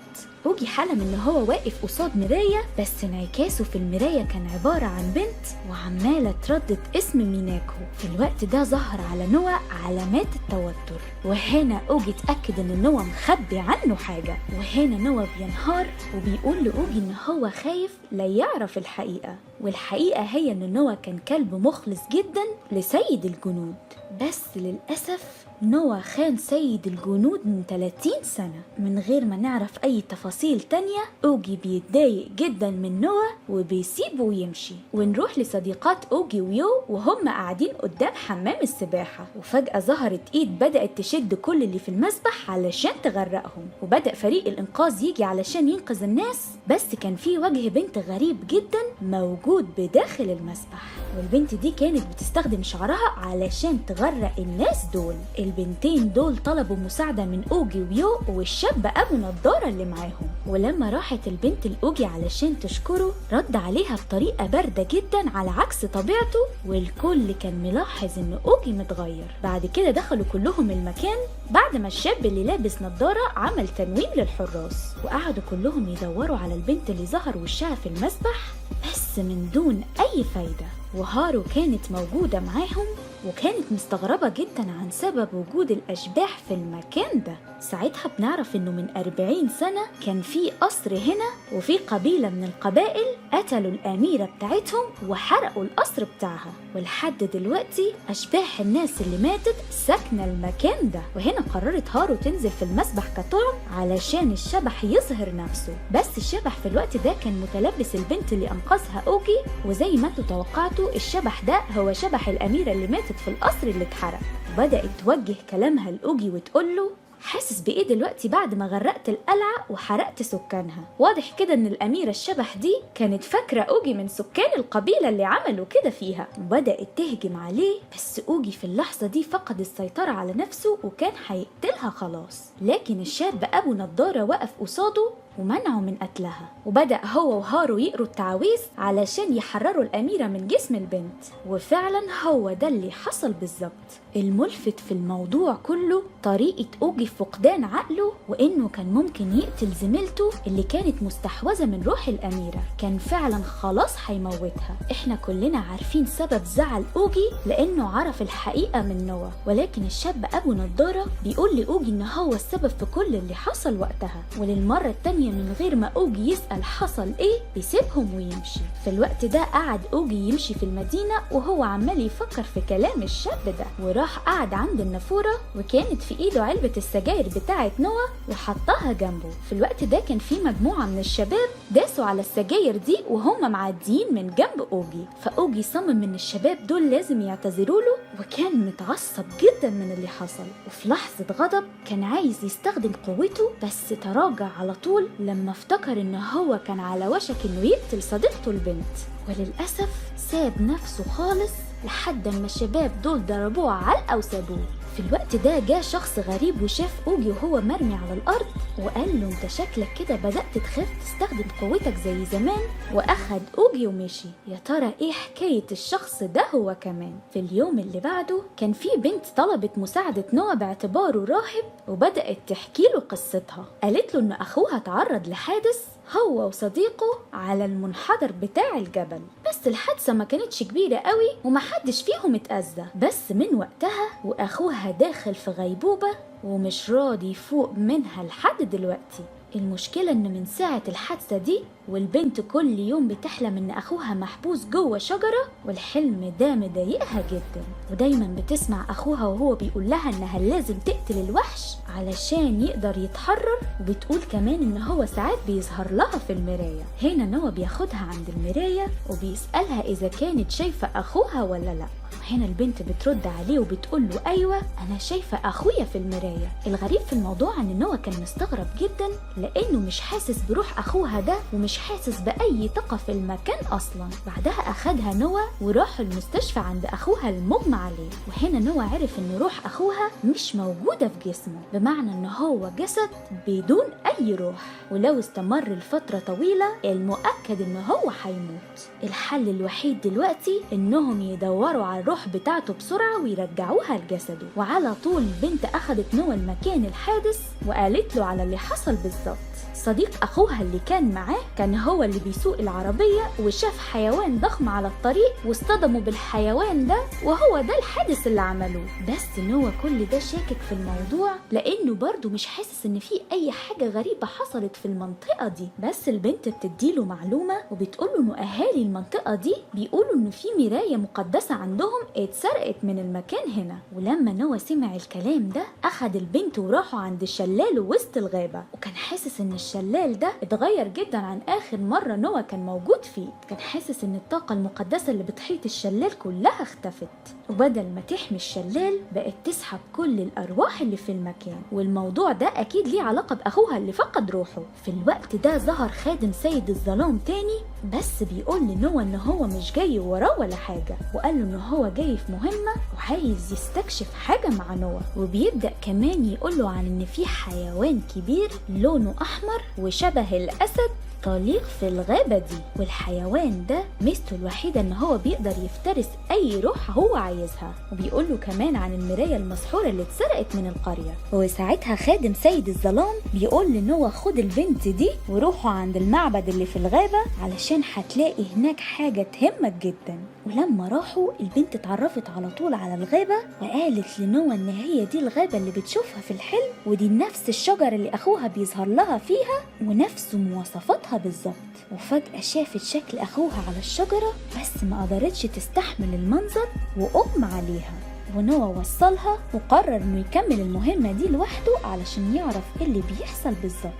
Speaker 1: أوجي حلم إن هو واقف قصاد مراية، بس انعكاسه في المراية كان عبارة عن بنت وعمالة تردد اسم ميناكو. في الوقت ده ظهر على نوا علامات التوتر، وهنا أوجي اتأكد إن نوا مخبي عنه حاجة. وهنا نوا بينهار وبيقول لأوجي إن هو خايف لا يعرف الحقيقة، والحقيقة هي إن نوا كان كلب مخلص جدا لسيد الجنود، بس للأسف نوا خان سيد الجنود من 30 سنة. من غير ما نعرف أي تفاصيل تانية، أوجي بيتضايق جدا من نوا وبيسيبه ويمشي. ونروح لصديقات أوجي ويو وهم قاعدين قدام حمام السباحة، وفجأة ظهرت إيد بدأت تشد كل اللي في المسبح علشان تغرقهم، وبدأ فريق الإنقاذ يجي علشان ينقذ الناس، بس كان في وجه بنت غريب جدا موجود بداخل المسبح، والبنت دي كانت بتستخدم شعرها علشان تغرق الناس دول. البنتين دول طلبوا مساعدة من أوجي ويو والشاب أبو نضارة اللي معاهم، ولما راحت البنت لأوجي علشان تشكره رد عليها بطريقة باردة جدا على عكس طبيعته، والكل كان ملاحظ إن أوجي متغير. بعد كده دخلوا كلهم المكان بعد ما الشاب اللي لابس نضارة عمل تنويم للحراس، وقعدوا كلهم يدوروا على البنت اللي ظهر وشها في المسبح بس من دون أي فايدة. وهارو كانت موجودة معاهم وكانت مستغربة جدا عن سبب وجود الأشباح في المكان ده. ساعتها بنعرف إنه من 40 سنة كان في قصر هنا، وفي قبيلة من القبائل قتلوا الأميرة بتاعتهم وحرقوا القصر بتاعها، ولحد دلوقتي أشباح الناس اللي ماتت ساكنة المكان ده. وهنا قررت هارو تنزل في المسبح كطعم علشان الشبح يظهر نفسه، بس الشبح في الوقت ده كان متلبس البنت اللي أنقذها أوجي، وزي ما انتوا توقعتوا الشبح ده هو شبح الأميرة اللي ماتت في القصر اللي اتحرق. وبدأت توجه كلامها لأوجي وتقوله حاسس بإيه دلوقتي بعد ما غرقت القلعة وحرقت سكانها؟ واضح كده إن الأميرة الشبح دي كانت فاكرة أوجي من سكان القبيلة اللي عملوا كده فيها، وبدأت تهجم عليه، بس أوجي في اللحظة دي فقد السيطرة على نفسه وكان هيقتلها خلاص، لكن الشاب أبو نضارة وقف قصاده ومنعه من قتلها، وبدأ هو وهارو يقروا التعاويذ علشان يحرروا الأميرة من جسم البنت، وفعلا هو ده اللي حصل بالظبط. الملفت في الموضوع كله طريقة أوجي في فقدان عقله، وإنه كان ممكن يقتل زميلته اللي كانت مستحوذة من روح الأميرة، كان فعلا خلاص هيموتها. إحنا كلنا عارفين سبب زعل أوجي لأنه عرف الحقيقة من نوا، ولكن الشاب أبو نضارة بيقول لأوجي إن هو السبب في كل اللي حصل وقتها. وللمرة التانية الدنيا من غير ما أوجي يسأل حصل إيه بيسيبهم ويمشي. في الوقت ده قعد أوجي يمشي في المدينة وهو عمال يفكر في كلام الشاب ده، وراح قعد عند النافورة وكانت في إيده علبة السجاير بتاعة نوا وحطها جنبه. في الوقت ده كان في مجموعة من الشباب داسوا على السجاير دي وهم معديين من جنب أوجي، فأوجي صمم إن الشباب دول لازم يعتذروا له، وكان متعصب جدا من اللي حصل. وفي لحظة غضب كان عايز يستخدم قوته، بس تراجع على طول لما افتكر إن هو كان على وشك إنه يقتل صديقته البنت، وللأسف ساب نفسه خالص لحد ما الشباب دول ضربوه علقة وسابوه. في الوقت ده جاء شخص غريب وشاف أوجي وهو مرمي على الأرض وقال له انت شكلك كده بدأت تخاف تستخدم قوتك زي زمان، وأخد أوجي ومشي. يا ترى ايه حكاية الشخص ده هو كمان؟ في اليوم اللي بعده كان في بنت طلبت مساعدة نوا باعتباره راهب، وبدأت تحكي له قصتها. قالت له ان أخوها تعرض لحادث هو وصديقه على المنحدر بتاع الجبل، بس الحادثة ما كانتش كبيرة قوي ومحدش فيهم اتأذى، بس من وقتها وأخوها داخل في غيبوبة ومش راضي يفوق منها لحد دلوقتي. المشكلة إن من ساعة الحادثة دي والبنت كل يوم بتحلم إن أخوها محبوس جوه شجرة، والحلم ده مضايقها جدا، ودايما بتسمع أخوها وهو بيقول لها إنها لازم تقتل الوحش علشان يقدر يتحرر، وبتقول كمان إن هو ساعات بيظهر لها في المراية. هنا نوا بياخدها عند المراية وبيسألها إذا كانت شايفة أخوها ولا لأ. هنا البنت بترد عليه وبتقول له أيوة أنا شايفة أخويا في المراية. الغريب في الموضوع إن نوا كان مستغرب جدا لأنه مش حاسس بروح أخوها ده ومش حاسس بأي طاقة في المكان أصلا. بعدها أخدها نوا وراحوا المستشفى عند أخوها المغمى عليه، وهنا نوا عرف إن روح أخوها مش موجودة في جسمه، بمعنى إن هو جسد بدون أي روح، ولو استمر لفترة طويلة المؤكد إن هو هيموت. الحل الوحيد دلوقتي إنهم يدوروا على الروح بتاعته بسرعة ويرجعوها لجسده. وعلى طول البنت أخدت نوا المكان الحادث وقالت له على اللي حصل بالظبط. صديق أخوها اللي كان معاه كان هو اللي بيسوق العربية وشاف حيوان ضخم على الطريق واصطدموا بالحيوان ده، وهو ده الحادث اللي عملوه. بس نوا كل ده شاكك في الموضوع لأنه برضه مش حاسس إن في أي حاجة غريبة حصلت في المنطقة دي. بس البنت بتديله معلومة وبتقوله إنه أهالي المنطقة دي بيقولوا إنه في مراية مقدسة عندهم اتسرقت من المكان هنا. ولما نوا سمع الكلام ده أخد البنت وراحوا عند الشلال وسط الغابة، وكان حاسس إن الشلال ده اتغير جدا عن آخر مرة نوا كان موجود فيه. كان حاسس إن الطاقة المقدسة اللي بتحيط الشلال كلها اختفت، وبدل ما تحمي الشلال بقت تسحب كل الأرواح اللي في المكان، والموضوع ده أكيد ليه علاقة بأخوها اللي فقد روحه. في الوقت ده ظهر خادم سيد الظلام تاني، بس بيقول لنوا إن هو مش جاي وراه ولا حاجة، وقال له إن هو جاي في مهمة وعايز يستكشف حاجة مع نوا. وبيبدأ كمان يقوله عن إن في حيوان كبير لونه أحمر وشبه الأسد طليق في الغابة دي، والحيوان ده ميزته الوحيدة ان هو بيقدر يفترس اي روح هو عايزها. وبيقوله كمان عن المراية المسحورة اللي اتسرقت من القرية. وساعتها خادم سيد الظلام بيقول لنوا خد البنت دي وروحوا عند المعبد اللي في الغابة علشان هتلاقي هناك حاجة تهمك جدا. ولما راحوا البنت اتعرفت على طول على الغابة وقالت لنوا ان هي دي الغابة اللي بتشوفها في الحلم، ودي نفس الشجر اللي اخوها بيظهر لها فيها ونفس مواصفاتها بالظبط. وفجأة شافت شكل أخوها على الشجرة، بس ما قدرتش تستحمل المنظر وأغمى عليها. ونوا وصلها وقرر إنه يكمل المهمة دي لوحده علشان يعرف إيه اللي بيحصل بالظبط.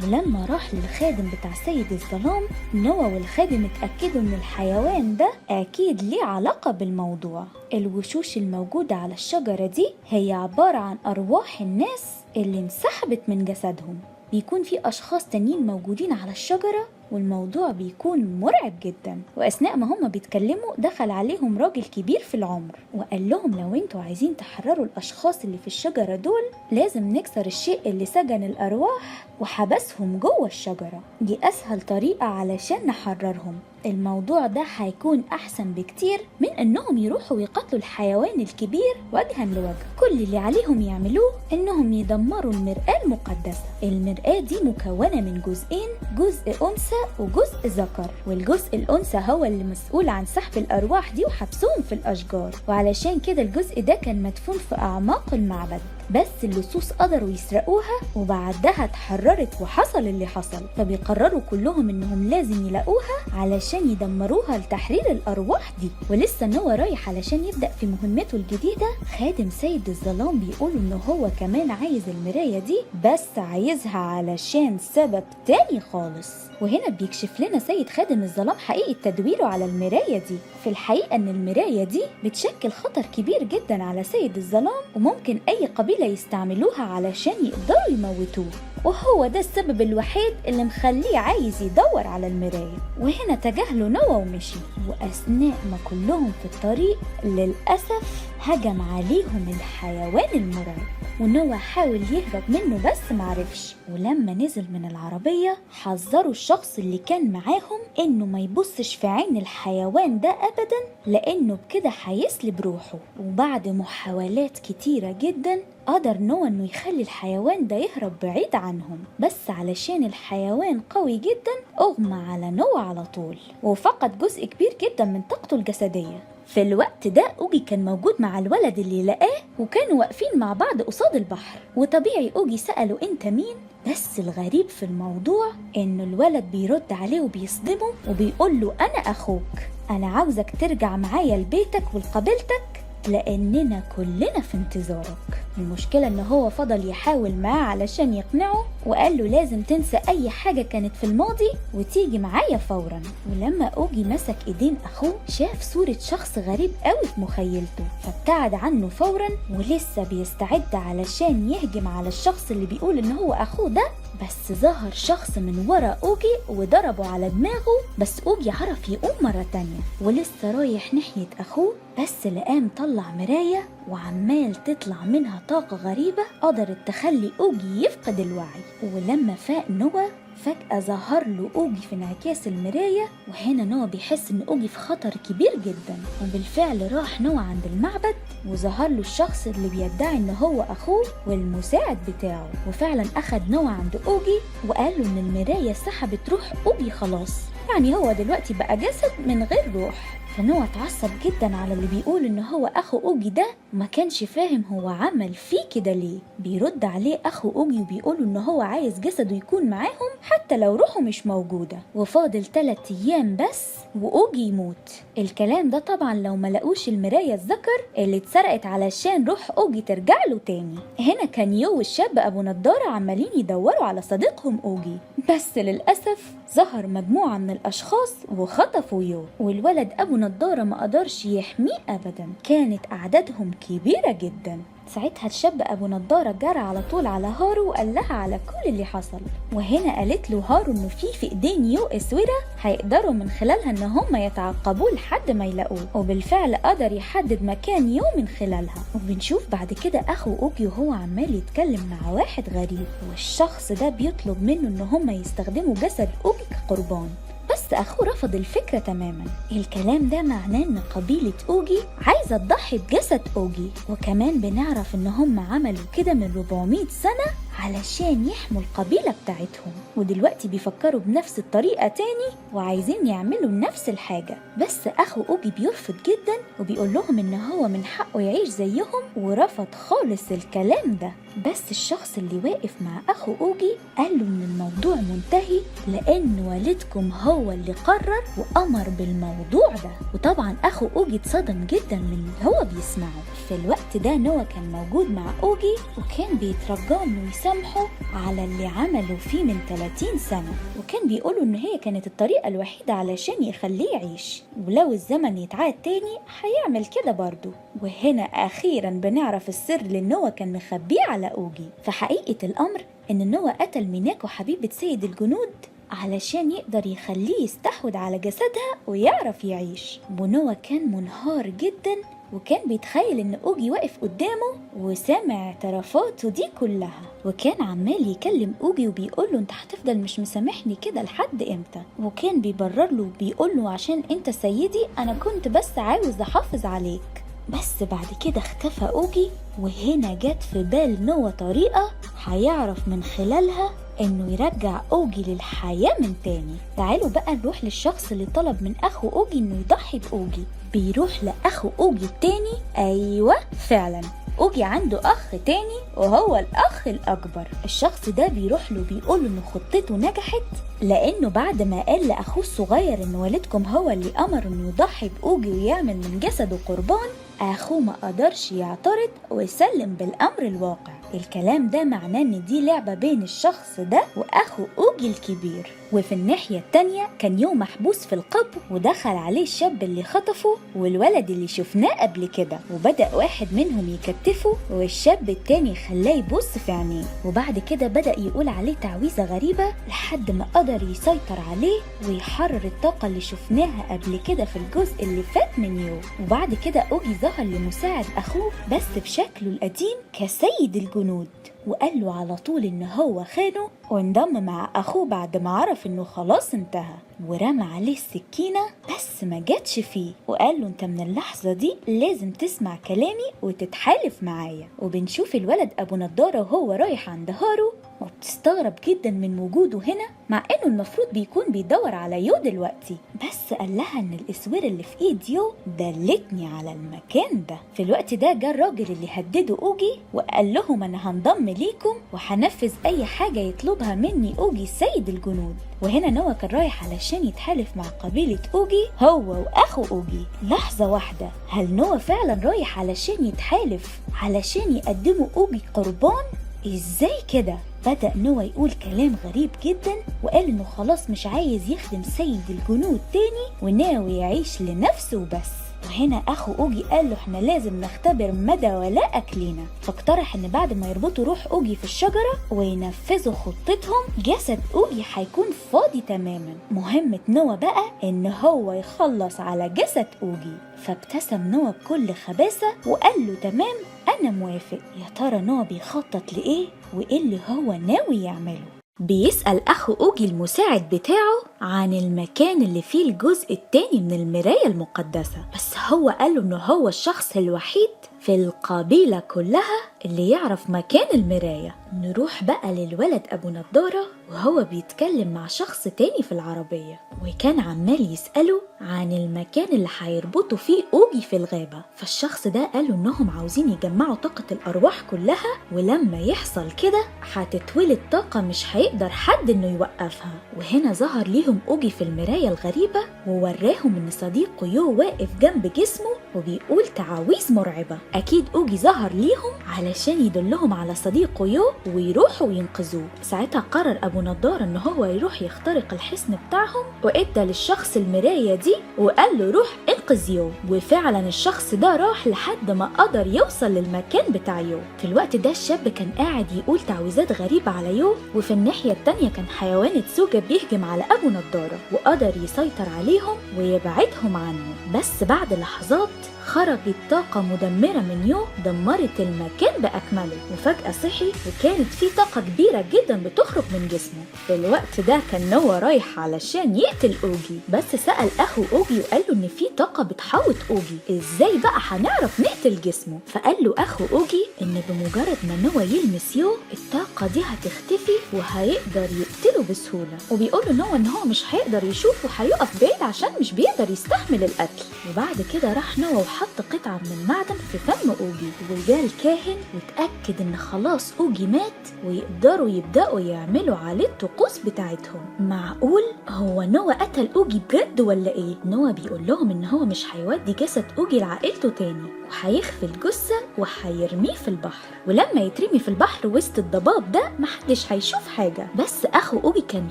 Speaker 1: ولما راح للخادم بتاع سيد الظلام، نوا والخادم اتأكدوا إن الحيوان ده أكيد ليه علاقة بالموضوع. الوشوش الموجودة على الشجرة دي هي عبارة عن أرواح الناس اللي انسحبت من جسدهم. بيكون في أشخاص تانيين موجودين على الشجرة والموضوع بيكون مرعب جدا. وأثناء ما هم بيتكلموا دخل عليهم راجل كبير في العمر وقال لهم لو انتوا عايزين تحرروا الأشخاص اللي في الشجرة دول لازم نكسر الشيء اللي سجن الأرواح وحبسهم جوه الشجرة، دي أسهل طريقة علشان نحررهم. الموضوع ده هيكون أحسن بكتير من إنهم يروحوا ويقتلوا الحيوان الكبير وجها لوجه. كل اللي عليهم يعملوه إنهم يدمروا المرآة المقدسة. المرآة دي مكونة من جزئين، جزء أنثى وجزء ذكر، والجزء الأنثى هو اللي مسؤول عن سحب الأرواح دي وحبسهم في الأشجار، وعلشان كده الجزء ده كان مدفون في أعماق المعبد. بس اللصوص قدروا يسرقوها وبعدها اتحررت وحصل اللي حصل. فبيقرروا كلهم انهم لازم يلاقوها علشان يدمروها لتحرير الارواح دي. ولسه نوا رايح علشان يبدأ في مهمته الجديدة، خادم سيد الظلام بيقول ان هو كمان عايز المراية دي، بس عايزها علشان سبب تاني خالص. وهنا بيكشف لنا سيد خادم الظلام حقيقة تدويره على المراية دي. في الحقيقة ان المراية دي بتشكل خطر كبير جدا على سيد الظلام، وممكن اي قبيلة يستعملوها علشان يقدروا يموتوه، وهو ده السبب الوحيد اللي مخليه عايز يدور على المراية. وهنا تجاهله نوا ومشي. وأثناء ما كلهم في الطريق للأسف هجم عليهم الحيوان المرعب، ونوا حاول يهرب منه بس معرفش. ولما نزل من العربية حذروا الشخص اللي كان معاهم انه ما يبصش في عين الحيوان ده ابدا، لانه بكده هيسلب روحه. وبعد محاولات كتيرة جدا قدر نوا انه يخلي الحيوان ده يهرب بعيد عنهم، بس علشان الحيوان قوي جدا اغمى على نوا على طول، وفقد جزء كبير جدا من طاقته الجسدية. في الوقت ده أوجي كان موجود مع الولد اللي لقاه، وكانوا واقفين مع بعض قصاد البحر. وطبيعي أوجي سأله أنت مين؟ بس الغريب في الموضوع إنه الولد بيرد عليه وبيصدمه وبيقول له أنا أخوك، أنا عاوزك ترجع معايا لبيتك ولقبيلتك لأننا كلنا في انتظارك. المشكلة إن هو فضل يحاول معاه علشان يقنعه، وقال له لازم تنسى أي حاجة كانت في الماضي وتيجي معايا فورا. ولما أوجي مسك إيدين أخوه شاف صورة شخص غريب قوي في مخيلته، فابتعد عنه فورا، ولسه بيستعد علشان يهجم على الشخص اللي بيقول إن هو أخوه ده، بس ظهر شخص من ورا أوجي وضربه على دماغه، بس أوجي عرف يقوم مرة تانية ولسه رايح ناحية أخوه، بس لقاه مطلع مراية وعمال تطلع منها طاقة غريبة قدرت تخلي أوجي يفقد الوعي. ولما فاق نوا فجأة ظهر له أوجي في انعكاس المراية، وهنا نوا بيحس إن أوجي في خطر كبير جدا. وبالفعل راح نوا عند المعبد وظهر له الشخص اللي بيدعي إن هو أخوه والمساعد بتاعه، وفعلا أخد نوا عند أوجي وقال له إن المراية سحبت روح أوجي خلاص، يعني هو دلوقتي بقى جسد من غير روح. فنوا اتعصب جدا على اللي بيقول ان هو اخو اوجي ده، وما كانش فاهم هو عمل فيه كده ليه. بيرد عليه اخو اوجي وبيقول ان هو عايز جسده يكون معاهم حتى لو روحه مش موجودة، وفاضل 3 ايام بس واوجي يموت. الكلام ده طبعا لو ما لقوش المراية الذكر اللي اتسرقت علشان روح اوجي ترجع له تاني. هنا كان يو والشاب ابو نضارة عمالين يدوروا على صديقهم اوجي، بس للأسف ظهر مجموعة من الأشخاص وخطفوا يو، والولد أبو نضارة ما قدرش يحميه أبدا، كانت أعدادهم كبيرة جدا. ساعتها الشاب أبو نضارة جرى على طول على هارو وقال لها على كل اللي حصل، وهنا قالت له هارو إنه في إيدين يو أسورة هيقدروا من خلالها إن هم يتعاقبوه لحد ما يلاقوه، وبالفعل قدر يحدد مكان يو من خلالها. وبنشوف بعد كده أخو أوجي وهو عمال يتكلم مع واحد غريب، والشخص ده بيطلب منه إن هم يستخدموا جسد أوجي كقربان، بس أخوه رفض الفكرة تماما. الكلام ده معناه إن قبيلة أوجي عايزة تضحي بجسد أوجي، وكمان بنعرف إن هم عملوا كده من 400 سنة علشان يحموا القبيلة بتاعتهم، ودلوقتي بيفكروا بنفس الطريقة تاني وعايزين يعملوا نفس الحاجة. بس أخو أوجي بيرفض جدا وبيقول لهم إن هو من حقه يعيش زيهم، ورفض خالص الكلام ده. بس الشخص اللي واقف مع أخو أوجي قال له إن الموضوع منتهي لأن والدكم هو اللي قرر وأمر بالموضوع ده. وطبعا أخو أوجي اتصدم جدا من اللي هو بيسمعه. في الوقت ده نوا كان موجود مع أوجي وكان بيترجاه إنه يسامحه على اللي عمله فيه من 30 سنة، وكان بيقوله إن هي كانت الطريقة الوحيدة علشان يخليه يعيش، ولو الزمن يتعاد تاني هيعمل كده برضه. وهنا أخيرا بنعرف السر اللي نوا كان مخبيه على أوجي. فحقيقة الأمر إن نوا قتل ميناكو حبيبة سيد الجنود علشان يقدر يخليه يستحوذ على جسدها ويعرف يعيش. ونوا كان منهار جدا وكان بيتخيل ان اوجي واقف قدامه وسامع اعترافاته دي كلها، وكان عمال يكلم اوجي وبيقول له انت هتفضل مش مسامحني كده لحد امتى، وكان بيبرر له وبيقول له عشان انت سيدي انا كنت بس عاوز احافظ عليك. بس بعد كده اختفى اوجي، وهنا جت في بال نوا طريقة هيعرف من خلالها انه يرجع اوجي للحياة من تاني. تعالوا بقى نروح للشخص اللي طلب من اخو اوجي انه يضحي باوجي. بيروح لاخو اوجي التاني، ايوه فعلا أوجي عنده أخ تاني وهو الأخ الأكبر. الشخص ده بيروح له بيقول إن خطته نجحت، لأنه بعد ما قال لأخوه الصغير إن والدكم هو اللي أمر إنه يضحي بأوجي ويعمل من جسده قربان، أخوه ما قدرش يعترض ويسلم بالأمر الواقع. الكلام ده معناه إن دي لعبة بين الشخص ده وأخو أوجي الكبير. وفي الناحية التانية كان يو محبوس في القبر، ودخل عليه الشاب اللي خطفه والولد اللي شفناه قبل كده، وبدأ واحد منهم يكتفه والشاب التاني خلاه يبص في عينيه، وبعد كده بدأ يقول عليه تعويذة غريبة لحد ما قدر يسيطر عليه ويحرر الطاقة اللي شفناها قبل كده في الجزء اللي فات من يو. وبعد كده أوجي ظهر لمساعد أخوه بس بشكله القديم كسيد الجنود، وقال له على طول إن هو خانه وانضم مع أخوه بعد ما عرف إنه خلاص انتهى، ورمى عليه السكينة بس ما جاتش فيه، وقال له انت من اللحظة دي لازم تسمع كلامي وتتحالف معايا. وبنشوف الولد أبو نضارة وهو رايح عند هارو، وبتستغرب جدا من وجوده هنا مع انه المفروض بيكون بيدور على يو دلوقتي، بس قال لها ان الاسوار اللي في ايد يو دلتني على المكان ده. في الوقت ده جه الراجل اللي هدده اوجي وقال لهم انا هنضم ليكم وهنفذ اي حاجه يطلبها مني اوجي سيد الجنود. وهنا نوا كان رايح علشان يتحالف مع قبيلة اوجي هو واخو اوجي. لحظة واحدة، هل نوا فعلا رايح علشان يتحالف علشان يقدموا اوجي قربان؟ ازاي كده؟ بدأ نوا يقول كلام غريب جدا، وقال انه خلاص مش عايز يخدم سيد الجنود تاني وناوي يعيش لنفسه بس. وهنا اخو اوجي قال له احنا لازم نختبر مدى ولائك لينا، فاقترح ان بعد ما يربطوا روح اوجي في الشجرة وينفذوا خطتهم جسد اوجي هيكون فاضي تماما. مهمة نوا بقى ان هو يخلص على جسد اوجي. فابتسم نوا بكل خباثة وقال له تمام انا موافق. يا ترى نوا بيخطط لايه وايه اللي هو ناوي يعمله؟ بيسأل أخو أوجي المساعد بتاعه عن المكان اللي فيه الجزء التاني من المراية المقدسة، بس هو قاله إنه هو الشخص الوحيد في القبيلة كلها اللي يعرف مكان المراية. نروح بقى للولد أبو نضارة وهو بيتكلم مع شخص تاني في العربية، وكان عمال يسأله عن المكان اللي هيربطوا فيه أوجي في الغابة. فالشخص ده قاله إنهم عاوزين يجمعوا طاقة الأرواح كلها، ولما يحصل كده هتتولد طاقة مش هيقدر حد إنه يوقفها. وهنا ظهر ليهم أوجي في المراية الغريبة ووراهم إن صديقه يو واقف جنب جسمه وبيقول تعاويذ مرعبة. أكيد أوجي ظهر ليهم علشان يدلهم على صديقه يو ويروحوا وينقذوه. ساعتها قرر أبو نضارة إن هو يروح يخترق الحصن بتاعهم، وإدى للشخص المراية دي وقال له روح انقذ يو. وفعلا الشخص ده راح لحد ما قدر يوصل للمكان بتاع يو. في الوقت ده الشاب كان قاعد يقول تعويذات غريبة على يو، وفي الناحية التانية كان حيوان تسوجا بيهجم على أبو نضارة وقدر يسيطر عليهم ويبعدهم عنه. بس بعد لحظات خرجت طاقة مدمرة من يو دمرت المكان بأكمله، وفجأة صحي وكانت في طاقة كبيرة جدا بتخرج من جسمه. في الوقت ده كان نوا رايح علشان يقتل أوجي، بس سأل أخو أوجي وقال له إن في طاقة بتحوط أوجي، إزاي بقى هنعرف نقتل جسمه؟ فقال له أخو أوجي إن بمجرد ما نوا يلمس يو الطاقة دي هتختفي وهيقدر يقتله بسهولة. وبيقول له نوا إن هو مش هيقدر يشوفه، هيقف بعيد عشان مش بيقدر يستحمل القتل. وبعد كده راح نوا وحط قطعة من المعدن في فم أوجي، وجا الكاهن وتأكد إن خلاص أوجي مات ويقدروا يبدأوا يعملوا عليه الطقوس بتاعتهم. معقول هو نوا قتل أوجي بجد ولا إيه؟ نوا بيقول لهم إن هو مش هيودي جسد أوجي لعائلته تاني، وهيخفي الجثة وهيرميه في البحر، ولما يترمي في البحر وسط الضباب ده محدش هيشوف حاجة. بس أخو أوجي كان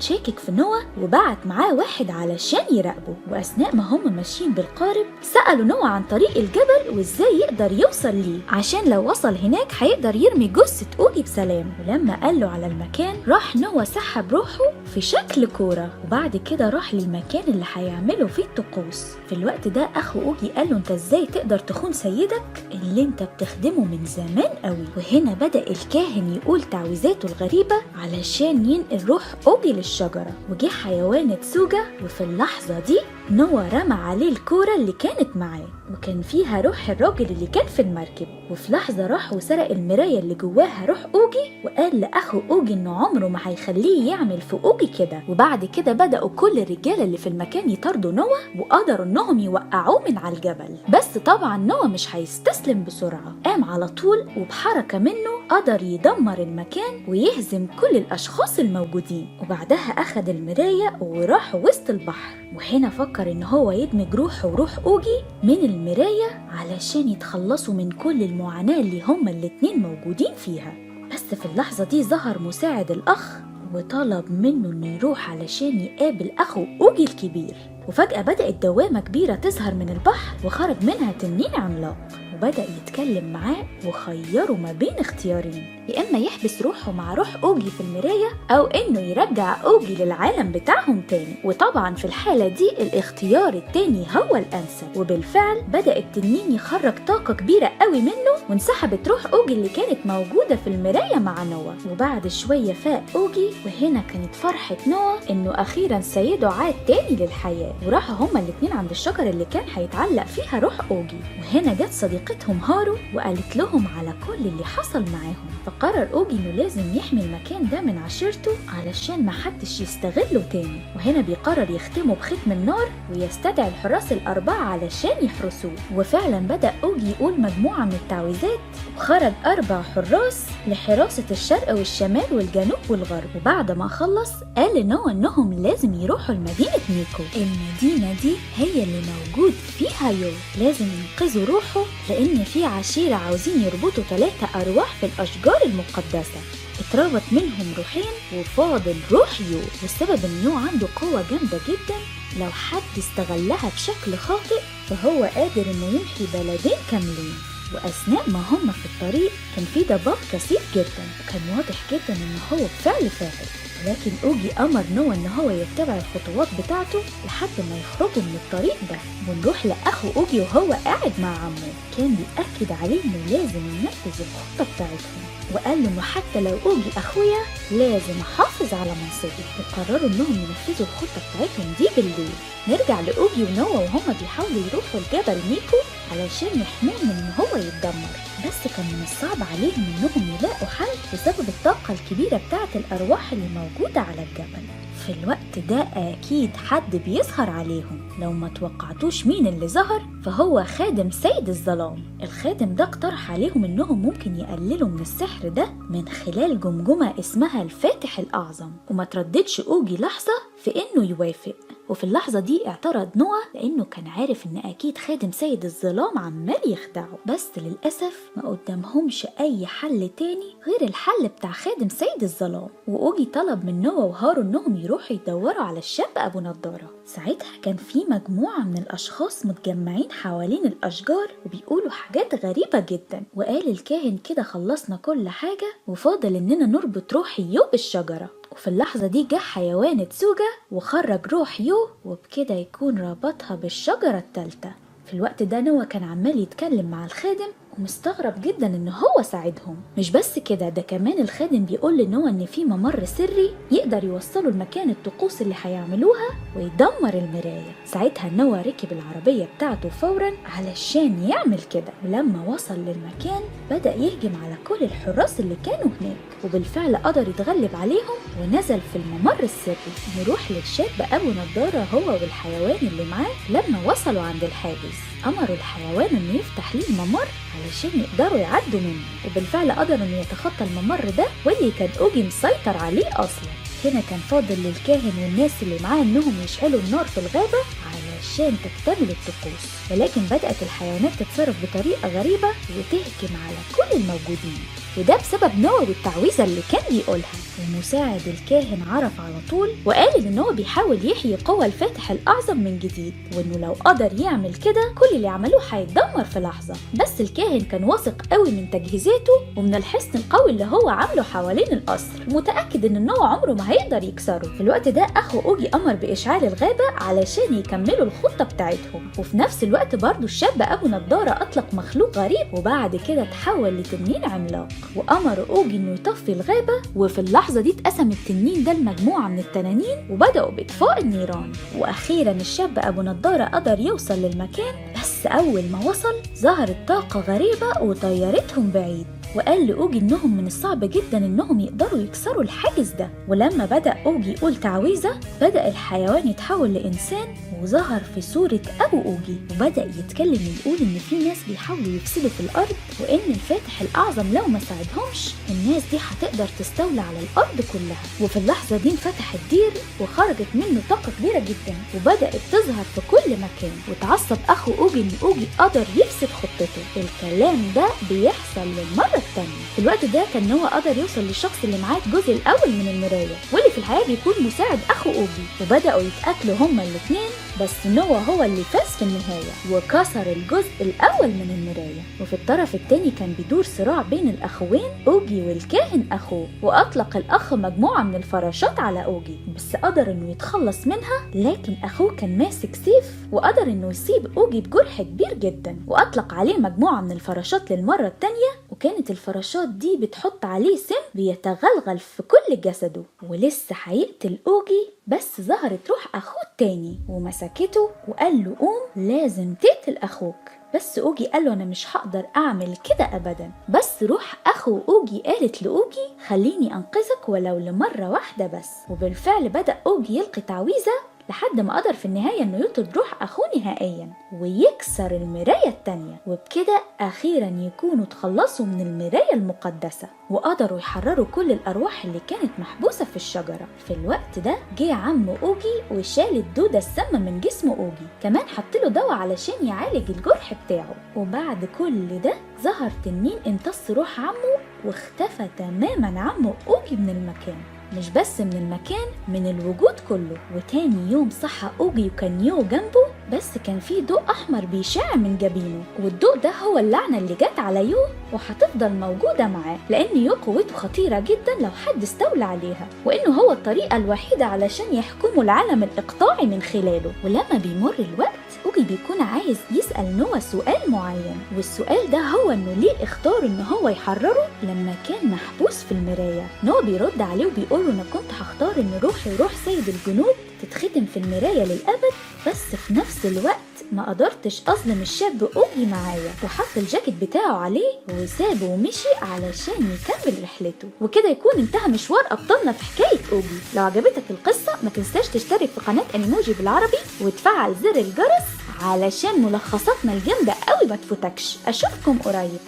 Speaker 1: شاكك في نوا وبعت معاه واحد علشان يراقبه. وأثناء ما هم ماشيين بالقارب سألوا نوا عن طريق الجبل وإزاي يقدر يوصل ليه، عشان لو وصل هناك هيقدر يرمي جثة أوجي بسلام. ولما قال له على المكان راح نوا سحب روحه في شكل كورة، وبعد كده راح للمكان اللي هيعملوا فيه الطقوس. في الوقت ده أخو أوجي قال له أنت إزاي تقدر تخون سيدك اللي انت بتخدمه من زمان قوي؟ وهنا بدأ الكاهن يقول تعويذاته الغريبة علشان ينقل روح أوجي للشجرة، وجه حيوان تسوجا، وفي اللحظة دي نوا رمى عليه الكورة اللي كانت معاه وكان فيها روح الراجل اللي كان في المركب. وفي لحظة راح وسرق المراية اللي جواها روح أوجي، وقال لأخو أوجي إنه عمره ما هيخليه يعمل في أوجي كده. وبعد كده بدأوا كل الرجالة اللي في المكان يطاردوا نوا وقدروا إنهم يوقعوه من على الجبل. بس طبعا نوا مش هيستسلم بسرعة. قام على طول وبحركة منه قدر يدمر المكان ويهزم كل الأشخاص الموجودين. وبعدها أخد المراية وراح وسط البحر، وهنا فكر إن هو يدمج روحه وروح أوجي من المراية علشان يتخلصوا من كل المعاناة اللي هما الاتنين موجودين فيها. بس في اللحظة دي ظهر مساعد الأخ وطلب منه إنه يروح علشان يقابل أخو أوجي الكبير. وفجأة بدأت دوامة كبيرة تظهر من البحر وخرج منها تنين عملاق، وبدأ يتكلم معاه وخيره ما بين اختيارين، يا إما يحبس روحه مع روح أوجي في المراية أو إنه يرجع أوجي للعالم بتاعهم تاني. وطبعا في الحالة دي الاختيار التاني هو الأنسب. وبالفعل بدأ التنين يخرج طاقة كبيرة قوي منه، وانسحبت روح أوجي اللي كانت موجودة في المراية مع نوا. وبعد شوية فاق أوجي، وهنا كانت فرحة نوا إنه أخيرا سيده عاد تاني للحياة. وراحوا هما الاتنين عند الشجرة اللي كان هيتعلق فيها روح أوجي، وهنا جت صديقتهم هارو وقالت لهم على كل اللي حصل معاهم. فقرر أوجي إنه لازم يحمي المكان ده من عشيرته علشان محدش يستغله تاني. وهنا بيقرر يختمه بختم النار ويستدعي الحراس الأربعة علشان يحرسوه. وفعلا بدأ أوجي يقول مجموعة من التعويذات، وخرج 4 حراس لحراسة الشرق والشمال والجنوب والغرب. وبعد ما خلص قال لنوا إنهم لازم يروحوا لمدينة نيكو. المدينة دي هي اللي موجود فيها يو، لازم ينقذوا روحه لأن في عشيرة عاوزين يربطوا 3 أرواح في الأشجار المقدسة. اتربط منهم روحين وفاضل روح يو، والسبب ان يو عنده قوة جامدة جدا لو حد استغلها بشكل خاطئ فهو قادر انه يمحي بلدين كاملين. وأثناء ما هم في الطريق كان في ضباب كثيف جدا، وكان واضح جدا ان هو بفعل فاعل، لكن أوجي أمر نوا ان هو يتبع الخطوات بتاعته لحد ما يخرجوا من الطريق ده. ونروح لأخو أوجي وهو قاعد مع عمه، كان بيأكد عليه انه لازم ينفذ الخطة بتاعتهم، وقال له انه حتى لو أوجي أخويا لازم أحافظ على منصبي. وقرروا انهم ينفذوا الخطة بتاعتهم دي بالليل. نرجع لأوجي ونوا وهما بيحاولوا يروحوا لجبل ميكو علشان يحموه من ان هو يتدمر، بس كان من الصعب عليهم انهم يلاقوا حل بسبب الطاقة الكبيرة بتاعة الأرواح اللي موجودة على الجبل. في الوقت ده أكيد حد بيسهر عليهم، لو ما توقعتوش مين اللي ظهر فهو خادم سيد الظلام. الخادم ده اقترح عليهم انهم ممكن يقللوا من السحر ده من خلال جمجمة اسمها الفاتح الأعظم، وما ترددش أوجي لحظة في انه يوافق. وفي اللحظة دي اعترض نوا لأنه كان عارف إن أكيد خادم سيد الظلام عمال يخدعه، بس للأسف ما قدامهمش أي حل تاني غير الحل بتاع خادم سيد الظلام. وأوجي طلب من نوا وهارو إنهم يروحوا يدوروا على الشاب أبو نضارة. ساعتها كان في مجموعة من الأشخاص متجمعين حوالين الأشجار وبيقولوا حاجات غريبة جدا، وقال الكاهن كده خلصنا كل حاجة وفاضل إننا نربط روح يو بالشجرة. وفي اللحظة دي جه حيوان تسوجا وخرج روح يو، وبكده يكون ربطها بالشجرة التالتة. في الوقت ده نوا كان عمال يتكلم مع الخادم ومستغرب جدا ان هو ساعدهم. مش بس كده، ده كمان الخادم بيقول لنوا ان في ممر سري يقدر يوصله لمكان الطقوس اللي هيعملوها ويدمر المراية. ساعتها نوا ركب العربية بتاعته فورا علشان يعمل كده، ولما وصل للمكان بدأ يهجم على كل الحراس اللي كانوا هناك، وبالفعل قدر يتغلب عليهم ونزل في الممر السري. نروح للشاب أبو نضارة هو والحيوان اللي معاه. لما وصلوا عند الحاجز أمروا الحيوان إنه يفتح ليه الممر علشان يقدروا يعدوا منه، وبالفعل قدروا إنه يتخطى الممر ده واللي كان أوجي مسيطر عليه أصلا. هنا كان فاضل للكاهن والناس اللي معاه إنهم يشعلوا النار في الغابة علشان تكتمل الطقوس، ولكن بدأت الحيوانات تتصرف بطريقة غريبة وتهجم على كل الموجودين، وده بسبب نوا والتعويذة اللي كان بيقولها. ومساعد الكاهن عرف على طول وقال إن هو بيحاول يحيي قوى الفاتح الأعظم من جديد، وإنه لو قدر يعمل كده كل اللي عملوه هيتدمر في لحظة. بس الكاهن كان واثق قوي من تجهيزاته ومن الحصن القوي اللي هو عامله حوالين القصر، متأكد إن نوا عمره ما هيقدر يكسره. في الوقت ده أخو أوجي أمر بإشعال الغابة علشان يكملوا الخطة بتاعتهم، وفي نفس الوقت برضو الشاب أبو نضارة أطلق مخلوق غريب وبعد كده تحول لتنين عملاق، وأمر أوجي إنه يطفي الغابة. وفي اللحظة دي اتقسم التنين ده لمجموعة من التنانين وبدأوا بإطفاء النيران. وأخيرا الشاب أبو نضارة قدر يوصل للمكان، بس أول ما وصل ظهرت طاقة غريبة وطيرتهم بعيد. وقال لأوجي إنهم من الصعب جدا إنهم يقدروا يكسروا الحاجز ده. ولما بدأ أوجي يقول تعويذة بدأ الحيوان يتحول لإنسان وظهر في صورة أبو أوجي، وبدأ يتكلم ويقول إن في ناس بيحاولوا يفسدوا في الأرض، وإن الفاتح الأعظم لو ما ساعدهمش الناس دي هتقدر تستولى على الأرض كلها. وفي اللحظة دي انفتح الدير وخرجت منه طاقة كبيرة جدا وبدأت تظهر في كل مكان. وتعصب أخو أوجي إن أوجي قدر يفسد خطته. الكلام ده بيحصل للمرة التانية. في الوقت ده كان نوا قدر يوصل للشخص اللي معاه الجزء الأول من المراية واللي في الحقيقة بيكون مساعد أخو أوجي، وبدأوا يتقاتلوا هما الاتنين، بس نوا هو اللي فاز في النهاية وكسر الجزء الأول من المراية. وفي الطرف التاني كان بيدور صراع بين الأخوين أوجي والكاهن أخوه، وأطلق الأخ مجموعة من الفراشات على أوجي بس قدر إنه يتخلص منها، لكن أخوه كان ماسك سيف وقدر إنه يصيب أوجي بجرح كبير جدا، وأطلق عليه مجموعة من الفراشات للمرة التانية، وكانت الفراشات دي بتحط عليه سم بيتغلغل في كل جسده، ولسه هيقتل أوجي بس ظهرت روح أخوه التاني ومسكته وقال له قوم لازم تقتل أخوك. بس أوجي قال له أنا مش هقدر أعمل كده أبدا. بس روح أخو أوجي قالت لأوجي خليني أنقذك ولو لمرة واحدة بس. وبالفعل بدأ أوجي يلقي تعويذة لحد ما قدر في النهاية إنه يطرد روح أخوه نهائيا ويكسر المراية التانية، وبكده أخيرا يكونوا تخلصوا من المراية المقدسة وقدروا يحرروا كل الأرواح اللي كانت محبوسة في الشجرة. في الوقت ده جه عم أوجي وشال الدودة السامة من جسم أوجي، كمان حط له دواء علشان يعالج الجرح بتاعه. وبعد كل ده ظهر تنين امتص روح عمه واختفى تماما عمه أوجي من المكان، مش بس من المكان، من الوجود كله. وتاني يوم صحى أوجي وكان يو جنبه، بس كان في ضوء أحمر بيشع من جبينه، والضوء ده هو اللعنة اللي جت على يو وهتفضل موجودة معاه، لأن يو قوته خطيرة جدا لو حد استولى عليها، وإنه هو الطريقة الوحيدة علشان يحكموا العالم الإقطاعي من خلاله. ولما بيمر الوقت أوجي بيكون عايز يسأل نوا سؤال معين، والسؤال ده هو إنه ليه اختار إن هو يحرره لما كان محبوس في المراية. نوا بيرد عليه وبيقول له أنا كنت هختار إن روحي وروح سيد الجنود تتختم في المراية للأبد، بس في نفس الوقت ما قدرتش أظلم الشاب أوجي معايا، وحط الجاكيت بتاعه عليه وسابه ومشي علشان يكمل رحلته. وكده يكون انتهى مشوار أبطالنا في حكاية أوجي. لو عجبتك القصة ما تنساش تشترك في قناة أنيموجي بالعربي وتفعل زر الجرس علشان ملخصاتنا الجامدة قوي ما تفوتكش. أشوفكم قريب.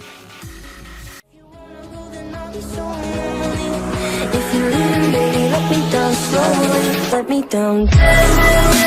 Speaker 2: If you're leaving, baby, let me down slowly. Let me down.